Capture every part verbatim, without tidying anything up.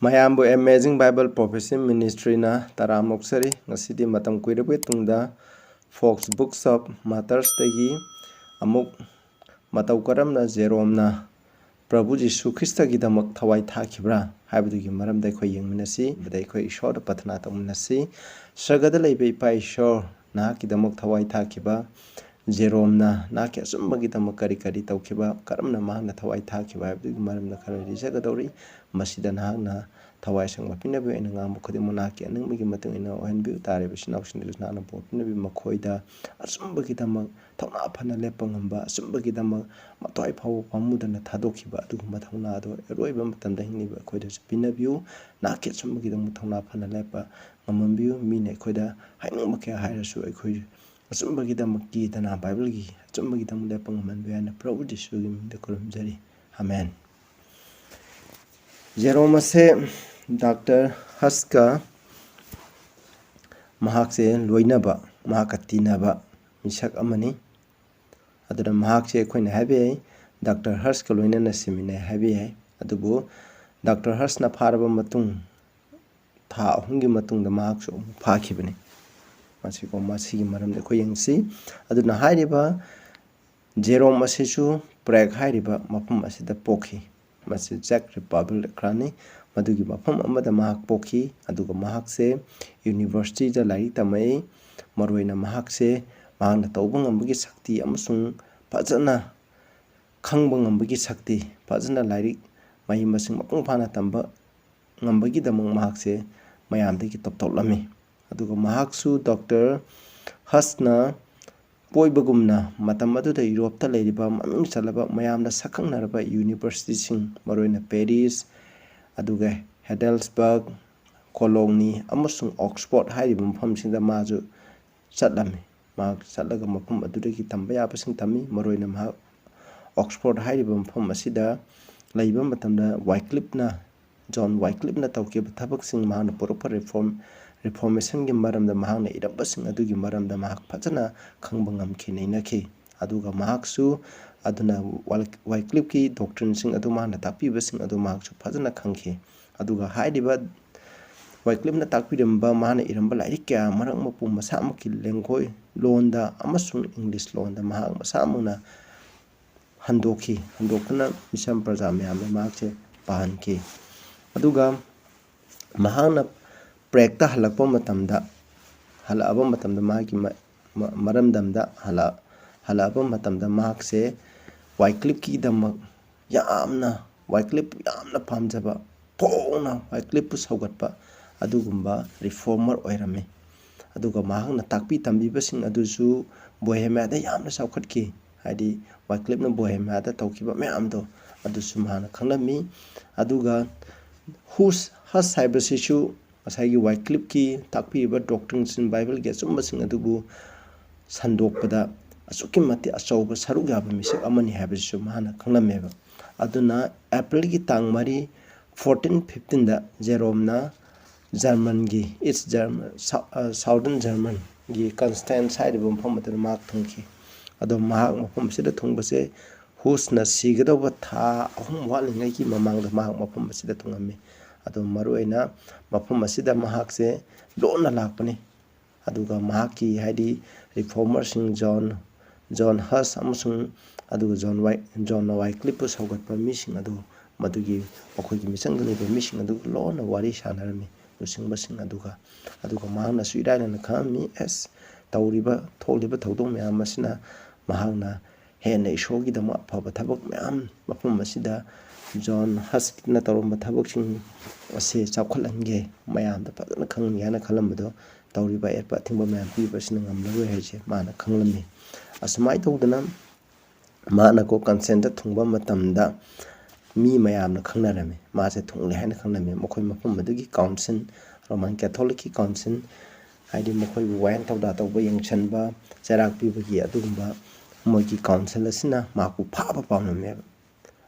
ꯃꯌꯥꯝꯕꯨ Amazing Bible Prophecy Ministryꯅ ꯇꯔꯥꯝꯅ ꯑꯣꯛꯆꯔꯤ꯫ ꯉꯁꯤꯗꯤ ꯃꯇꯝ ꯀꯨꯏꯔꯕꯒꯤ ꯇꯨꯡꯗ Fox Books of Martyrsꯇꯒꯤ ꯑꯃꯨꯛ ꯃꯇꯧ ꯀꯔꯝꯅ ꯖꯦꯔꯣꯝꯅ ꯄ꯭ꯔꯚꯨ ꯖꯤꯁꯨ ꯈ꯭ꯔꯤꯁꯇꯒꯤꯗꯃꯛ ꯊꯋꯥꯏ ꯊꯥꯈꯤꯕ꯭ꯔꯥ ꯍꯥꯏꯕꯗꯨꯒꯤ ꯃꯔꯝꯗ ꯑꯩꯈꯣꯏ ꯌꯦꯡꯃꯤꯟꯅꯁꯤ꯫ ꯃꯗ ꯑꯩꯈꯣꯏ ꯏꯁꯣꯔꯗ ꯄ꯭ꯔꯊꯅꯥ ꯇꯧꯃꯤꯟꯅꯁꯤ꯫ ꯁꯔꯒꯗ ꯂꯩꯕ ꯏꯄꯥ ꯏꯁꯣꯔ, ꯅꯍꯥꯛꯀꯤꯗꯃꯛ ꯊꯋꯥꯏ ꯊꯥꯈꯤꯕ ꯖꯦꯔꯣꯝꯅ ꯅꯍꯥꯛꯀꯤ ꯑꯆꯨꯝꯕꯒꯤꯗꯃꯛ ꯀꯔꯤ ꯀꯔꯤ ꯇꯧꯈꯤꯕ, ꯀꯔꯝꯅ ꯃꯍꯥꯛꯅ ꯊꯋꯥꯏ ꯊꯥꯈꯤꯕ ꯍꯥꯏꯕꯗꯨꯒꯤ ꯃꯔꯝꯗ ꯈꯔ ꯂꯤꯖꯒꯗꯧꯔꯤ꯫ ꯃꯁꯤꯗ ꯅꯍꯥꯛꯅ ꯊꯋꯥꯏ ꯑꯁꯦꯡꯕ ꯄꯤꯅꯕꯤꯌꯨ꯫ ꯑꯩꯅ ꯉꯥꯡꯕ ꯈꯨꯗꯤꯡꯃꯛ ꯅꯍꯥꯛꯀꯤ ꯑꯅꯤꯡꯕꯒꯤ ꯃꯇꯨꯡ ꯏꯟꯅ ꯑꯣꯏꯍꯟꯕꯤꯌꯨ꯫ ꯇꯥꯔꯤꯕ ꯏꯆꯤꯟ ꯏꯅꯥꯎꯁꯤꯡꯗꯁꯨ ꯅꯍꯥꯛꯅ ꯕꯣꯔ ꯄꯤꯅꯕꯤꯌꯨ꯫ ꯃꯈꯣꯏꯗ ꯑꯆꯨꯝꯕꯒꯤꯗꯃꯛ ꯊꯧꯅꯥ ꯐꯅ ꯂꯦꯞꯄ ꯉꯝꯕ, ꯑꯆꯨꯝꯕꯒꯤꯗꯃꯛ ꯃꯊ꯭ꯋꯥꯏ ꯐꯥꯎꯕ ꯄꯥꯝꯃꯨꯗꯅ ꯊꯥꯗꯣꯛꯈꯤꯕ ꯑꯗꯨꯒꯨꯝꯕ ꯊꯧꯅꯥ ꯑꯗꯣ ꯑꯔꯣꯏꯕ ꯃꯇꯝꯗ ꯍꯤꯡꯂꯤꯕ ꯑꯩꯈꯣꯏꯗꯁꯨ ꯄꯤꯅꯕꯤꯌꯨ꯫ ꯅꯍꯥꯛꯀꯤ ꯑꯆꯨꯝꯕꯒꯤꯗꯃꯛ ꯊꯧꯅꯥ ꯐꯅ ꯂꯦꯞꯄ ꯉꯝꯍꯟꯕꯤꯌꯨ꯫ ꯃꯤꯅ ꯑꯩꯈꯣꯏꯗ ꯍꯥꯏꯅꯤꯡꯕ ꯀꯌꯥ ꯍꯥꯏꯔꯁꯨ ꯑꯩꯈꯣꯏ ꯑꯆꯨꯝꯕꯒꯤꯗꯃꯛ ꯀꯤꯗꯅ ꯕꯥꯏꯕꯜꯒꯤ ꯑꯆꯨꯝꯕꯒꯤ ꯊꯃꯣꯏ ꯂꯦꯞꯄ ꯉꯝꯍꯟꯕ ꯍꯥꯏꯅ ꯄ꯭ꯔꯚꯨ ꯖꯤꯁꯨꯒꯤ ꯃꯤꯡꯗ ꯈꯨꯔꯨꯝꯖꯔꯤ꯫ ꯑꯃꯦꯟ꯫ ꯖꯦꯔꯣꯝ ꯑꯁꯦ ꯗꯥꯛꯇꯔ ꯍꯁꯀ ꯃꯍꯥꯛꯁꯦ ꯂꯣꯏꯅꯕ, ꯃꯍꯥꯛꯀ ꯇꯤꯟꯅꯕ ꯃꯤꯁꯛ ꯑꯃꯅꯤ꯫ ꯑꯗꯨꯅ ꯃꯍꯥꯛꯁꯦ ꯑꯩꯈꯣꯏꯅ ꯍꯥꯏꯕ ꯌꯥꯏ, ꯗꯥꯛꯇꯔ ꯍꯔꯁꯀ ꯂꯣꯏꯅꯅ ꯁꯤꯃꯤꯟꯅꯩ ꯍꯥꯏꯕ ꯌꯥꯏ꯫ ꯑꯗꯨꯕꯨ ꯗꯥꯛꯇꯔ ꯍꯔꯁꯅ ꯐꯥꯔꯕ ꯃꯇꯨꯡ ꯊꯥ ꯑꯍꯨꯝꯒꯤ ꯃꯇꯨꯡꯗ ꯃꯍꯥꯛꯁꯨ ꯑꯃꯨꯛ ꯐꯥꯈꯤꯕꯅꯤ꯫ ꯃꯁꯤꯀꯣ, ꯃꯁꯤꯒꯤ ꯃꯔꯝꯗ ꯑꯩꯈꯣꯏ ꯌꯦꯡꯁꯤ꯫ ꯑꯗꯨꯅ ꯍꯥꯏꯔꯤꯕ ꯖꯦꯔꯣꯝ ꯑꯁꯤꯁꯨ ꯄ꯭ꯔꯦꯒ ꯍꯥꯏꯔꯤꯕ ꯃꯐꯝ ꯑꯁꯤꯗ ꯄꯣꯛꯈꯤ꯫ ꯃꯁꯤ ꯖꯦꯛ ꯔꯤꯄꯕ꯭ꯂꯤꯛ ꯈꯔꯅꯤ꯫ ꯃꯗꯨꯒꯤ ꯃꯐꯝ ꯑꯃꯗ ꯃꯍꯥꯛ ꯄꯣꯛꯈꯤ꯫ ꯑꯗꯨꯒ ꯃꯍꯥꯛꯁꯦ ꯌꯨꯅꯤꯚꯔꯁꯤꯇꯤꯗ ꯂꯥꯏꯔꯤꯛ ꯇꯝꯃꯛꯏ꯫ ꯃꯔꯨꯑꯣꯏꯅ ꯃꯍꯥꯛꯁꯦ ꯃꯍꯥꯛꯅ ꯇꯧꯕ ꯉꯝꯕꯒꯤ ꯁꯛꯇꯤ ꯑꯃꯁꯨꯡ ꯐꯖꯅ ꯈꯪꯕ ꯉꯝꯕꯒꯤ ꯁꯛꯇꯤ, ꯐꯖꯅ ꯂꯥꯏꯔꯤꯛ ꯃꯍꯩ ꯃꯁꯤꯡ ꯃꯄꯨꯡ ꯐꯥꯅ ꯇꯝꯕ ꯉꯝꯕꯒꯤꯗꯃꯛ ꯃꯍꯥꯛꯁꯦ ꯃꯌꯥꯝꯗꯒꯤ ꯇꯣꯞ ꯇꯣꯞꯂꯝꯃꯤ꯫ ꯑꯗꯨꯒ ꯃꯍꯥꯛꯁꯨ ꯗꯣꯛꯇꯔ ꯍꯁꯅ ꯄꯣꯏꯕꯒꯨꯝꯅ ꯃꯇꯝ ꯑꯗꯨꯗ ꯌꯨꯔꯣꯞꯇ ꯂꯩꯔꯤꯕ ꯃꯃꯤꯡ ꯆꯠꯂꯕ ꯃꯌꯥꯝꯅ ꯁꯛꯈꯪꯅꯔꯕ ꯌꯨꯅꯤꯚꯔꯁꯤꯇꯤꯁꯤꯡ, ꯃꯔꯨꯑꯣꯏꯅ ꯄꯦꯔꯤꯁ, ꯑꯗꯨꯒ ꯍꯦꯗꯦꯜꯁꯕꯔꯒ, ꯀꯣꯂꯣꯡꯅꯤ ꯑꯃꯁꯨꯡ ꯑꯣꯛꯁꯐꯣꯔꯗ ꯍꯥꯏꯔꯤꯕ ꯃꯐꯝꯁꯤꯡꯗ ꯃꯥꯁꯨ ꯆꯠꯂꯝꯃꯤ꯫ ꯃꯍꯥꯛ ꯆꯠꯂꯒ ꯃꯐꯝ ꯑꯗꯨꯗꯒꯤ ꯇꯝꯕ ꯌꯥꯕꯁꯤꯡ ꯇꯝꯃꯤ꯫ ꯃꯔꯨꯑꯣꯏꯅ ꯃꯍꯥꯛ ꯑꯣꯛꯁꯐꯣꯔꯗ ꯍꯥꯏꯔꯤꯕ ꯃꯐꯝ ꯑꯁꯤꯗ ꯂꯩꯕ ꯃꯇꯝꯗ ꯋꯥꯏꯀ꯭ꯂꯤꯞꯅ, ꯖꯣꯟ ꯋꯥꯏꯀ꯭ꯂꯤꯞꯅ ꯇꯧꯈꯤꯕ ꯊꯕꯛꯁꯤꯡ, ꯃꯍꯥꯛꯅ ꯄꯨꯔꯛꯄ ꯔꯤꯐꯣꯔꯝ, ꯔꯤꯐꯣꯔꯃꯦꯁꯟꯒꯤ ꯃꯔꯝꯗ ꯃꯍꯥꯛꯅ ꯏꯔꯝꯕꯁꯤꯡ ꯑꯗꯨꯒꯤ ꯃꯔꯝꯗ ꯃꯍꯥꯛ ꯐꯖꯅ ꯈꯪꯕ ꯉꯝꯈꯤ, ꯅꯩꯅꯈꯤ꯫ ꯑꯗꯨꯒ ꯃꯍꯥꯛꯁꯨ ꯑꯗꯨꯅ ꯋꯥꯏ-, ꯋꯥꯏꯀ꯭ꯂꯤꯞꯀꯤ ꯗꯣꯛꯇ꯭ꯔꯤꯟꯁꯤꯡ ꯑꯗꯨ, ꯃꯍꯥꯛꯅ ꯇꯥꯛꯄꯤꯕꯁꯤꯡ ꯑꯗꯨ ꯃꯍꯥꯛꯁꯨ ꯐꯖꯅ ꯈꯪꯈꯤ꯫ ꯑꯗꯨꯒ ꯍꯥꯏꯔꯤꯕ ꯋꯥꯏꯀ꯭ꯂꯤꯞꯅ ꯇꯥꯛꯄꯤꯔꯝꯕ, ꯃꯥꯅ ꯏꯔꯝꯕ ꯂꯥꯏꯔꯤꯛ ꯀꯌꯥ ꯃꯔꯛ ꯃꯄꯨ ꯃꯁꯥꯃꯛꯀꯤ ꯂꯦꯡꯒꯣꯏ ꯂꯣꯟꯗ ꯑꯃꯁꯨꯡ ꯏꯪꯂꯤꯁ ꯂꯣꯟꯗ ꯃꯍꯥꯛ ꯃꯁꯥꯃꯛꯅ ꯍꯟꯗꯣꯛꯈꯤ꯫ ꯍꯟꯗꯣꯛꯇꯨꯅ ꯃꯤꯁꯝ ꯄ꯭ꯔꯖꯥ ꯃꯌꯥꯝꯗ ꯃꯍꯥꯛꯁꯦ ꯄꯥꯍꯟꯈꯤ꯫ ꯑꯗꯨꯒ ꯃꯍꯥꯛꯅ ꯄ꯭ꯔꯦꯛꯇ ꯍꯜꯂꯛꯄ ꯃꯇꯝꯗ, ꯍꯜꯂꯛꯑꯕ ꯃꯇꯝꯗ, ꯃꯥꯒꯤ ꯃ-, ꯃ-, ꯃꯔꯝꯗꯝꯗ ꯍꯜꯂꯛ-, ꯍꯜꯂꯛꯑꯕ ꯃꯇꯝꯗ ꯃꯍꯥꯛꯁꯦ ꯋꯥꯏꯀ꯭ꯂꯤꯞꯀꯤꯗꯃꯛ ꯌꯥꯝꯅ, ꯋꯥꯏꯀ꯭ꯂꯤꯞ ꯌꯥꯝꯅ ꯄꯥꯝꯖꯕ, ꯐꯣꯡꯅ ꯋꯥꯏꯀ꯭ꯂꯤꯞꯄꯨ ꯁꯧꯒꯠꯄ ꯑꯗꯨꯒꯨꯝꯕ ꯔꯤꯐꯣꯔꯃꯔ ꯑꯣꯏꯔꯝꯃꯤ꯫ ꯑꯗꯨꯒ ꯃꯍꯥꯛꯅ ꯇꯥꯛꯄꯤ ꯇꯝꯕꯤꯕꯁꯤꯡ ꯑꯗꯨꯁꯨ ꯕꯣꯍꯦꯃꯤꯌꯥꯗ ꯌꯥꯝꯅ ꯆꯥꯎꯈꯠꯈꯤ꯫ ꯍꯥꯏꯗꯤ ꯋꯥꯏꯀ꯭ꯂꯤꯞꯅ ꯕꯣꯍꯦꯃꯤꯌꯥꯗ ꯇꯧꯈꯤꯕ ꯃꯌꯥꯝꯗꯣ ꯑꯗꯨꯁꯨ ꯃꯍꯥꯛꯅ ꯈꯪꯂꯝꯃꯤ꯫ ꯑꯗꯨꯒ ꯍꯨꯁ, ꯍꯁ ꯍꯥꯏꯕꯁꯤꯁꯨ ꯉꯁꯥꯏꯒꯤ ꯋꯥꯏꯀ꯭ꯂꯤꯞꯀꯤ ꯇꯥꯛꯄꯤꯔꯤꯕ doctrines in Bible ꯒꯤ ꯑꯆꯨꯝꯕꯁꯤꯡ ꯑꯗꯨꯕꯨ ꯁꯟꯗꯣꯛꯄꯗ ꯑꯁꯨꯛꯀꯤ ꯃꯇꯤꯛ ꯑꯆꯧꯕ ꯁꯔꯨꯛ ꯌꯥꯕ ꯃꯤꯁꯛ ꯑꯃꯅꯤ ꯍꯥꯏꯕꯁꯤꯁꯨ ꯃꯍꯥꯛꯅ ꯈꯪꯂꯝꯃꯦꯕ꯫ ꯑꯗꯨꯅ ꯑꯦꯄ꯭ꯔꯤꯜꯒꯤ ꯇꯥꯡ ꯃꯔꯤ, fourteen fifteen ꯗ ꯖꯦꯔꯣꯝꯅ ꯖꯔꯃꯟꯒꯤ, ꯏꯁ ꯖꯔꯃꯟ, ꯁꯥꯎ-, ꯑ, ꯁꯥꯎꯗꯔꯟ ꯖꯔꯃꯟꯒꯤ ꯀꯟꯁꯇꯦꯟꯁ ꯍꯥꯏꯔꯤꯕ ꯃꯐꯝ ꯑꯗꯨꯗ ꯃꯍꯥꯛ ꯊꯨꯡꯈꯤ꯫ ꯑꯗꯣ ꯃꯍꯥꯛ ꯃꯐꯝ ꯑꯁꯤꯗ ꯊꯨꯡꯕꯁꯦ ꯍꯨꯁꯅ ꯁꯤꯒꯗꯧꯕ ꯊꯥ ꯑꯍꯨꯝ ꯋꯥꯠꯂꯤꯉꯩꯒꯤ ꯃꯃꯥꯡꯗ ꯃꯍꯥꯛ ꯃꯐꯝ ꯑꯁꯤꯗ ꯊꯨꯡꯉꯝꯃꯤ꯫ ꯑꯗꯣ ꯃꯔꯨꯑꯣꯏꯅ ꯃꯐꯝ ꯑꯁꯤꯗ ꯃꯍꯥꯛꯁꯦ ꯂꯣꯟꯅ ꯂꯥꯛꯄꯅꯤ꯫ ꯑꯗꯨꯒ ꯃꯍꯥꯛꯀꯤ, ꯍꯥꯏꯗꯤ ꯔꯤꯐꯣꯔꯃꯔꯁꯤꯡ ꯖꯣꯟ, ꯖꯣꯟ ꯍꯁ ꯑꯃꯁꯨꯡ ꯑꯗꯨꯒ ꯖꯣꯟ ꯋꯥꯏ-, ꯖꯣꯟ ꯋꯥꯏꯀ꯭ꯂꯤꯞꯄꯨ ꯁꯧꯒꯠꯄ ꯃꯤꯁꯤꯡ ꯑꯗꯨ, ꯃꯗꯨꯒꯤ ꯃꯈꯣꯏꯒꯤ ꯃꯤꯆꯪꯗ ꯂꯩꯕ ꯃꯤꯁꯤꯡ ꯑꯗꯨꯒ ꯂꯣꯟꯅ ꯋꯥꯔꯤ ꯁꯥꯟꯅꯔꯝꯃꯤ, ꯂꯨꯆꯤꯡꯕꯁꯤꯡ ꯑꯗꯨꯒ꯫ ꯑꯗꯨꯒ ꯃꯍꯥꯛꯅꯁꯨ ꯏꯔꯥꯏ ꯂꯥꯏꯅ ꯈꯪꯉꯝꯃꯤ, ꯑꯦꯁ, ꯇꯧꯔꯤꯕ ꯊꯣꯛꯂꯤꯕ ꯊꯧꯗꯣꯛ ꯃꯌꯥꯝ ꯑꯁꯤꯅ ꯃꯍꯥꯛꯅ ꯍꯦꯟꯅ ꯏꯁꯣꯔꯒꯤꯗꯃꯛ ꯑꯐꯕ ꯊꯕꯛ ꯃꯌꯥꯝ ꯃꯐꯝ ꯑꯁꯤꯗ ꯖꯣꯟ ꯍꯁꯀꯤꯅ ꯇꯧꯔꯝꯕ ꯊꯕꯛꯁꯤꯡ ꯑꯁꯤ ꯆꯥꯎꯈꯠꯍꯟꯒꯦ, ꯃꯌꯥꯝꯗ ꯐꯖꯅ ꯈꯪꯍꯟꯒꯦ ꯍꯥꯏꯅ ꯈꯜꯂꯝꯕꯗꯣ, ꯇꯧꯔꯤꯕ ꯑꯌꯦꯠꯄ ꯑꯊꯤꯡꯕ ꯃꯌꯥꯝ ꯄꯤꯕ ꯑꯁꯤꯅ ꯉꯝꯂꯔꯣꯏ ꯍꯥꯏꯁꯦ ꯃꯥꯅ ꯈꯪꯂꯝꯃꯤ꯫ ꯑꯁꯨꯃꯥꯏꯅ ꯇꯧꯗꯅ ꯃꯍꯥꯛꯅꯀꯣ ꯀꯟꯁꯦꯟꯇ ꯊꯨꯡꯕ ꯃꯇꯝꯗ ꯃꯤ ꯃꯌꯥꯝꯅ ꯈꯪꯅꯔꯝꯃꯤ, ꯃꯥꯁꯦ ꯊꯨꯡꯂꯦ ꯍꯥꯏꯅ ꯈꯪꯅꯔꯝꯃꯤ꯫ ꯃꯈꯣꯏ ꯃꯐꯝ ꯑꯗꯨꯒꯤ ꯀꯥꯎꯟꯁꯤꯜ, ꯔꯣꯃꯥꯟ ꯀꯦꯊꯣꯂꯤꯛꯀꯤ ꯀꯥꯎꯟꯁꯤꯜ, ꯍꯥꯏꯗꯤ ꯃꯈꯣꯏꯕꯨ ꯋꯥꯌꯦꯜ ꯊꯧꯗꯥ ꯇꯧꯕ, ꯌꯦꯡꯁꯤꯟꯕ, ꯆꯩꯔꯥꯛ ꯄꯤꯕꯒꯤ ꯑꯗꯨꯒꯨꯝꯕ ꯃꯣꯏꯒꯤ ꯀꯥꯎꯟꯁꯤꯜ ꯑꯁꯤꯅ ꯃꯍꯥꯛꯄꯨ ꯐꯥꯕ ꯄꯥꯝꯂꯝꯃꯦꯕ꯫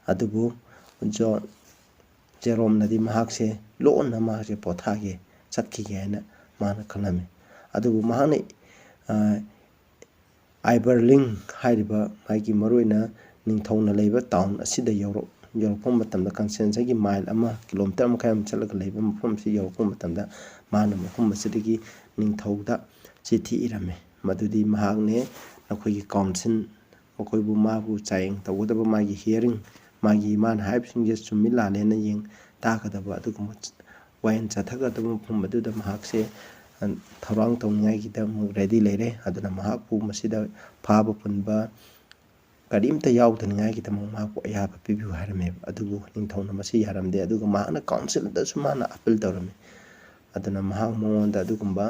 ꯑꯗꯨꯕꯨ ꯖꯣꯟ ꯖꯦꯔꯣꯝꯅꯗꯤ ꯃꯍꯥꯛꯁꯦ ꯂꯣꯟꯅ ꯃꯍꯥꯛꯁꯦ ꯄꯣꯊꯥꯒꯦ, ꯆꯠꯈꯤꯒꯦ ꯍꯥꯏꯅ ꯃꯥꯅ ꯈꯜꯂꯝꯃꯤ꯫ ꯑꯗꯨꯕꯨ ꯃꯍꯥꯛꯅ, ꯑ, ꯑꯥꯏꯕꯔꯂꯤꯡ ꯍꯥꯏꯔꯤꯕ ꯃꯥꯒꯤ ꯃꯔꯨꯑꯣꯏꯅ ꯅꯤꯡꯊꯧꯅ ꯂꯩꯕ ꯇꯥꯎꯟ ꯑꯁꯤꯗ ꯌꯧꯔꯛ-, ꯌꯧꯔꯛꯄ ꯃꯇꯝꯗ, ꯀꯟꯁꯇꯦꯟꯁꯟꯒꯤ ꯃꯥꯏꯜ ꯑꯃ, ꯀꯤꯂꯣꯃꯤꯇꯔ ꯑꯃ ꯃꯈꯥꯏ ꯑꯃ ꯆꯠꯂꯒ ꯂꯩꯕ ꯃꯐꯝꯁꯤ ꯌꯧꯔꯛꯄ ꯃꯇꯝꯗ, ꯃꯥꯅ ꯃꯐꯝ ꯑꯁꯤꯗꯒꯤ ꯅꯤꯡꯊꯧꯗ ꯆꯤꯊꯤ ꯏꯔꯝꯃꯤ꯫ ꯃꯗꯨꯗꯤ ꯃꯍꯥꯛꯅꯦ ꯅꯈꯣꯏꯒꯤ ꯀꯥꯎꯟꯁꯤꯜ, ꯃꯈꯣꯏꯕꯨ, ꯃꯥꯕꯨ ꯆꯥꯌꯦꯡ ꯇꯧꯒꯗꯕ, ꯃꯥꯒꯤ ꯍꯤꯌꯔꯤꯡ, ꯃꯥꯒꯤ, ꯃꯥꯅ ꯍꯥꯏꯕꯁꯤꯡꯁꯦ ꯆꯨꯝꯃꯤ ꯂꯥꯜꯂꯦꯅ ꯌꯦꯡ ꯇꯥꯒꯗꯕ ꯑꯗꯨꯒꯨꯝꯕ ꯋꯥꯌꯦꯜ ꯆꯠꯊꯒꯗꯕ ꯃꯐꯝ ꯑꯗꯨꯗ ꯃꯍꯥꯛꯁꯦ, ꯑ, ꯊꯧꯔꯥꯡ ꯇꯧꯅꯤꯡꯉꯥꯏꯒꯤꯗꯃꯛ ꯔꯦꯗꯤ ꯂꯩꯔꯦ꯫ ꯑꯗꯨꯅ ꯃꯍꯥꯛꯄꯨ ꯃꯁꯤꯗ ꯐꯥꯕ ꯄꯨꯟꯕ ꯀꯔꯤꯝꯇ ꯌꯥꯎꯗꯅꯤꯡꯉꯥꯏꯒꯤꯗꯃꯛ ꯃꯍꯥꯛꯄꯨ ꯑꯌꯥꯕ ꯄꯤꯕꯤꯌꯨ ꯍꯥꯏꯔꯝꯃꯦꯕ꯫ ꯑꯗꯨꯕꯨ ꯅꯤꯡꯊꯧꯅ ꯃꯁꯤ ꯌꯥꯔꯝꯗꯦ꯫ ꯑꯗꯨꯒ ꯃꯍꯥꯛꯅ ꯀꯥꯎꯟꯁꯤꯜꯗꯁꯨ ꯃꯥꯅ ꯑꯄꯤꯜ ꯇꯧꯔꯝꯃꯤ꯫ ꯑꯗꯨꯅ ꯃꯍꯥꯛ ꯃꯉꯣꯟꯗ ꯑꯗꯨꯒꯨꯝꯕ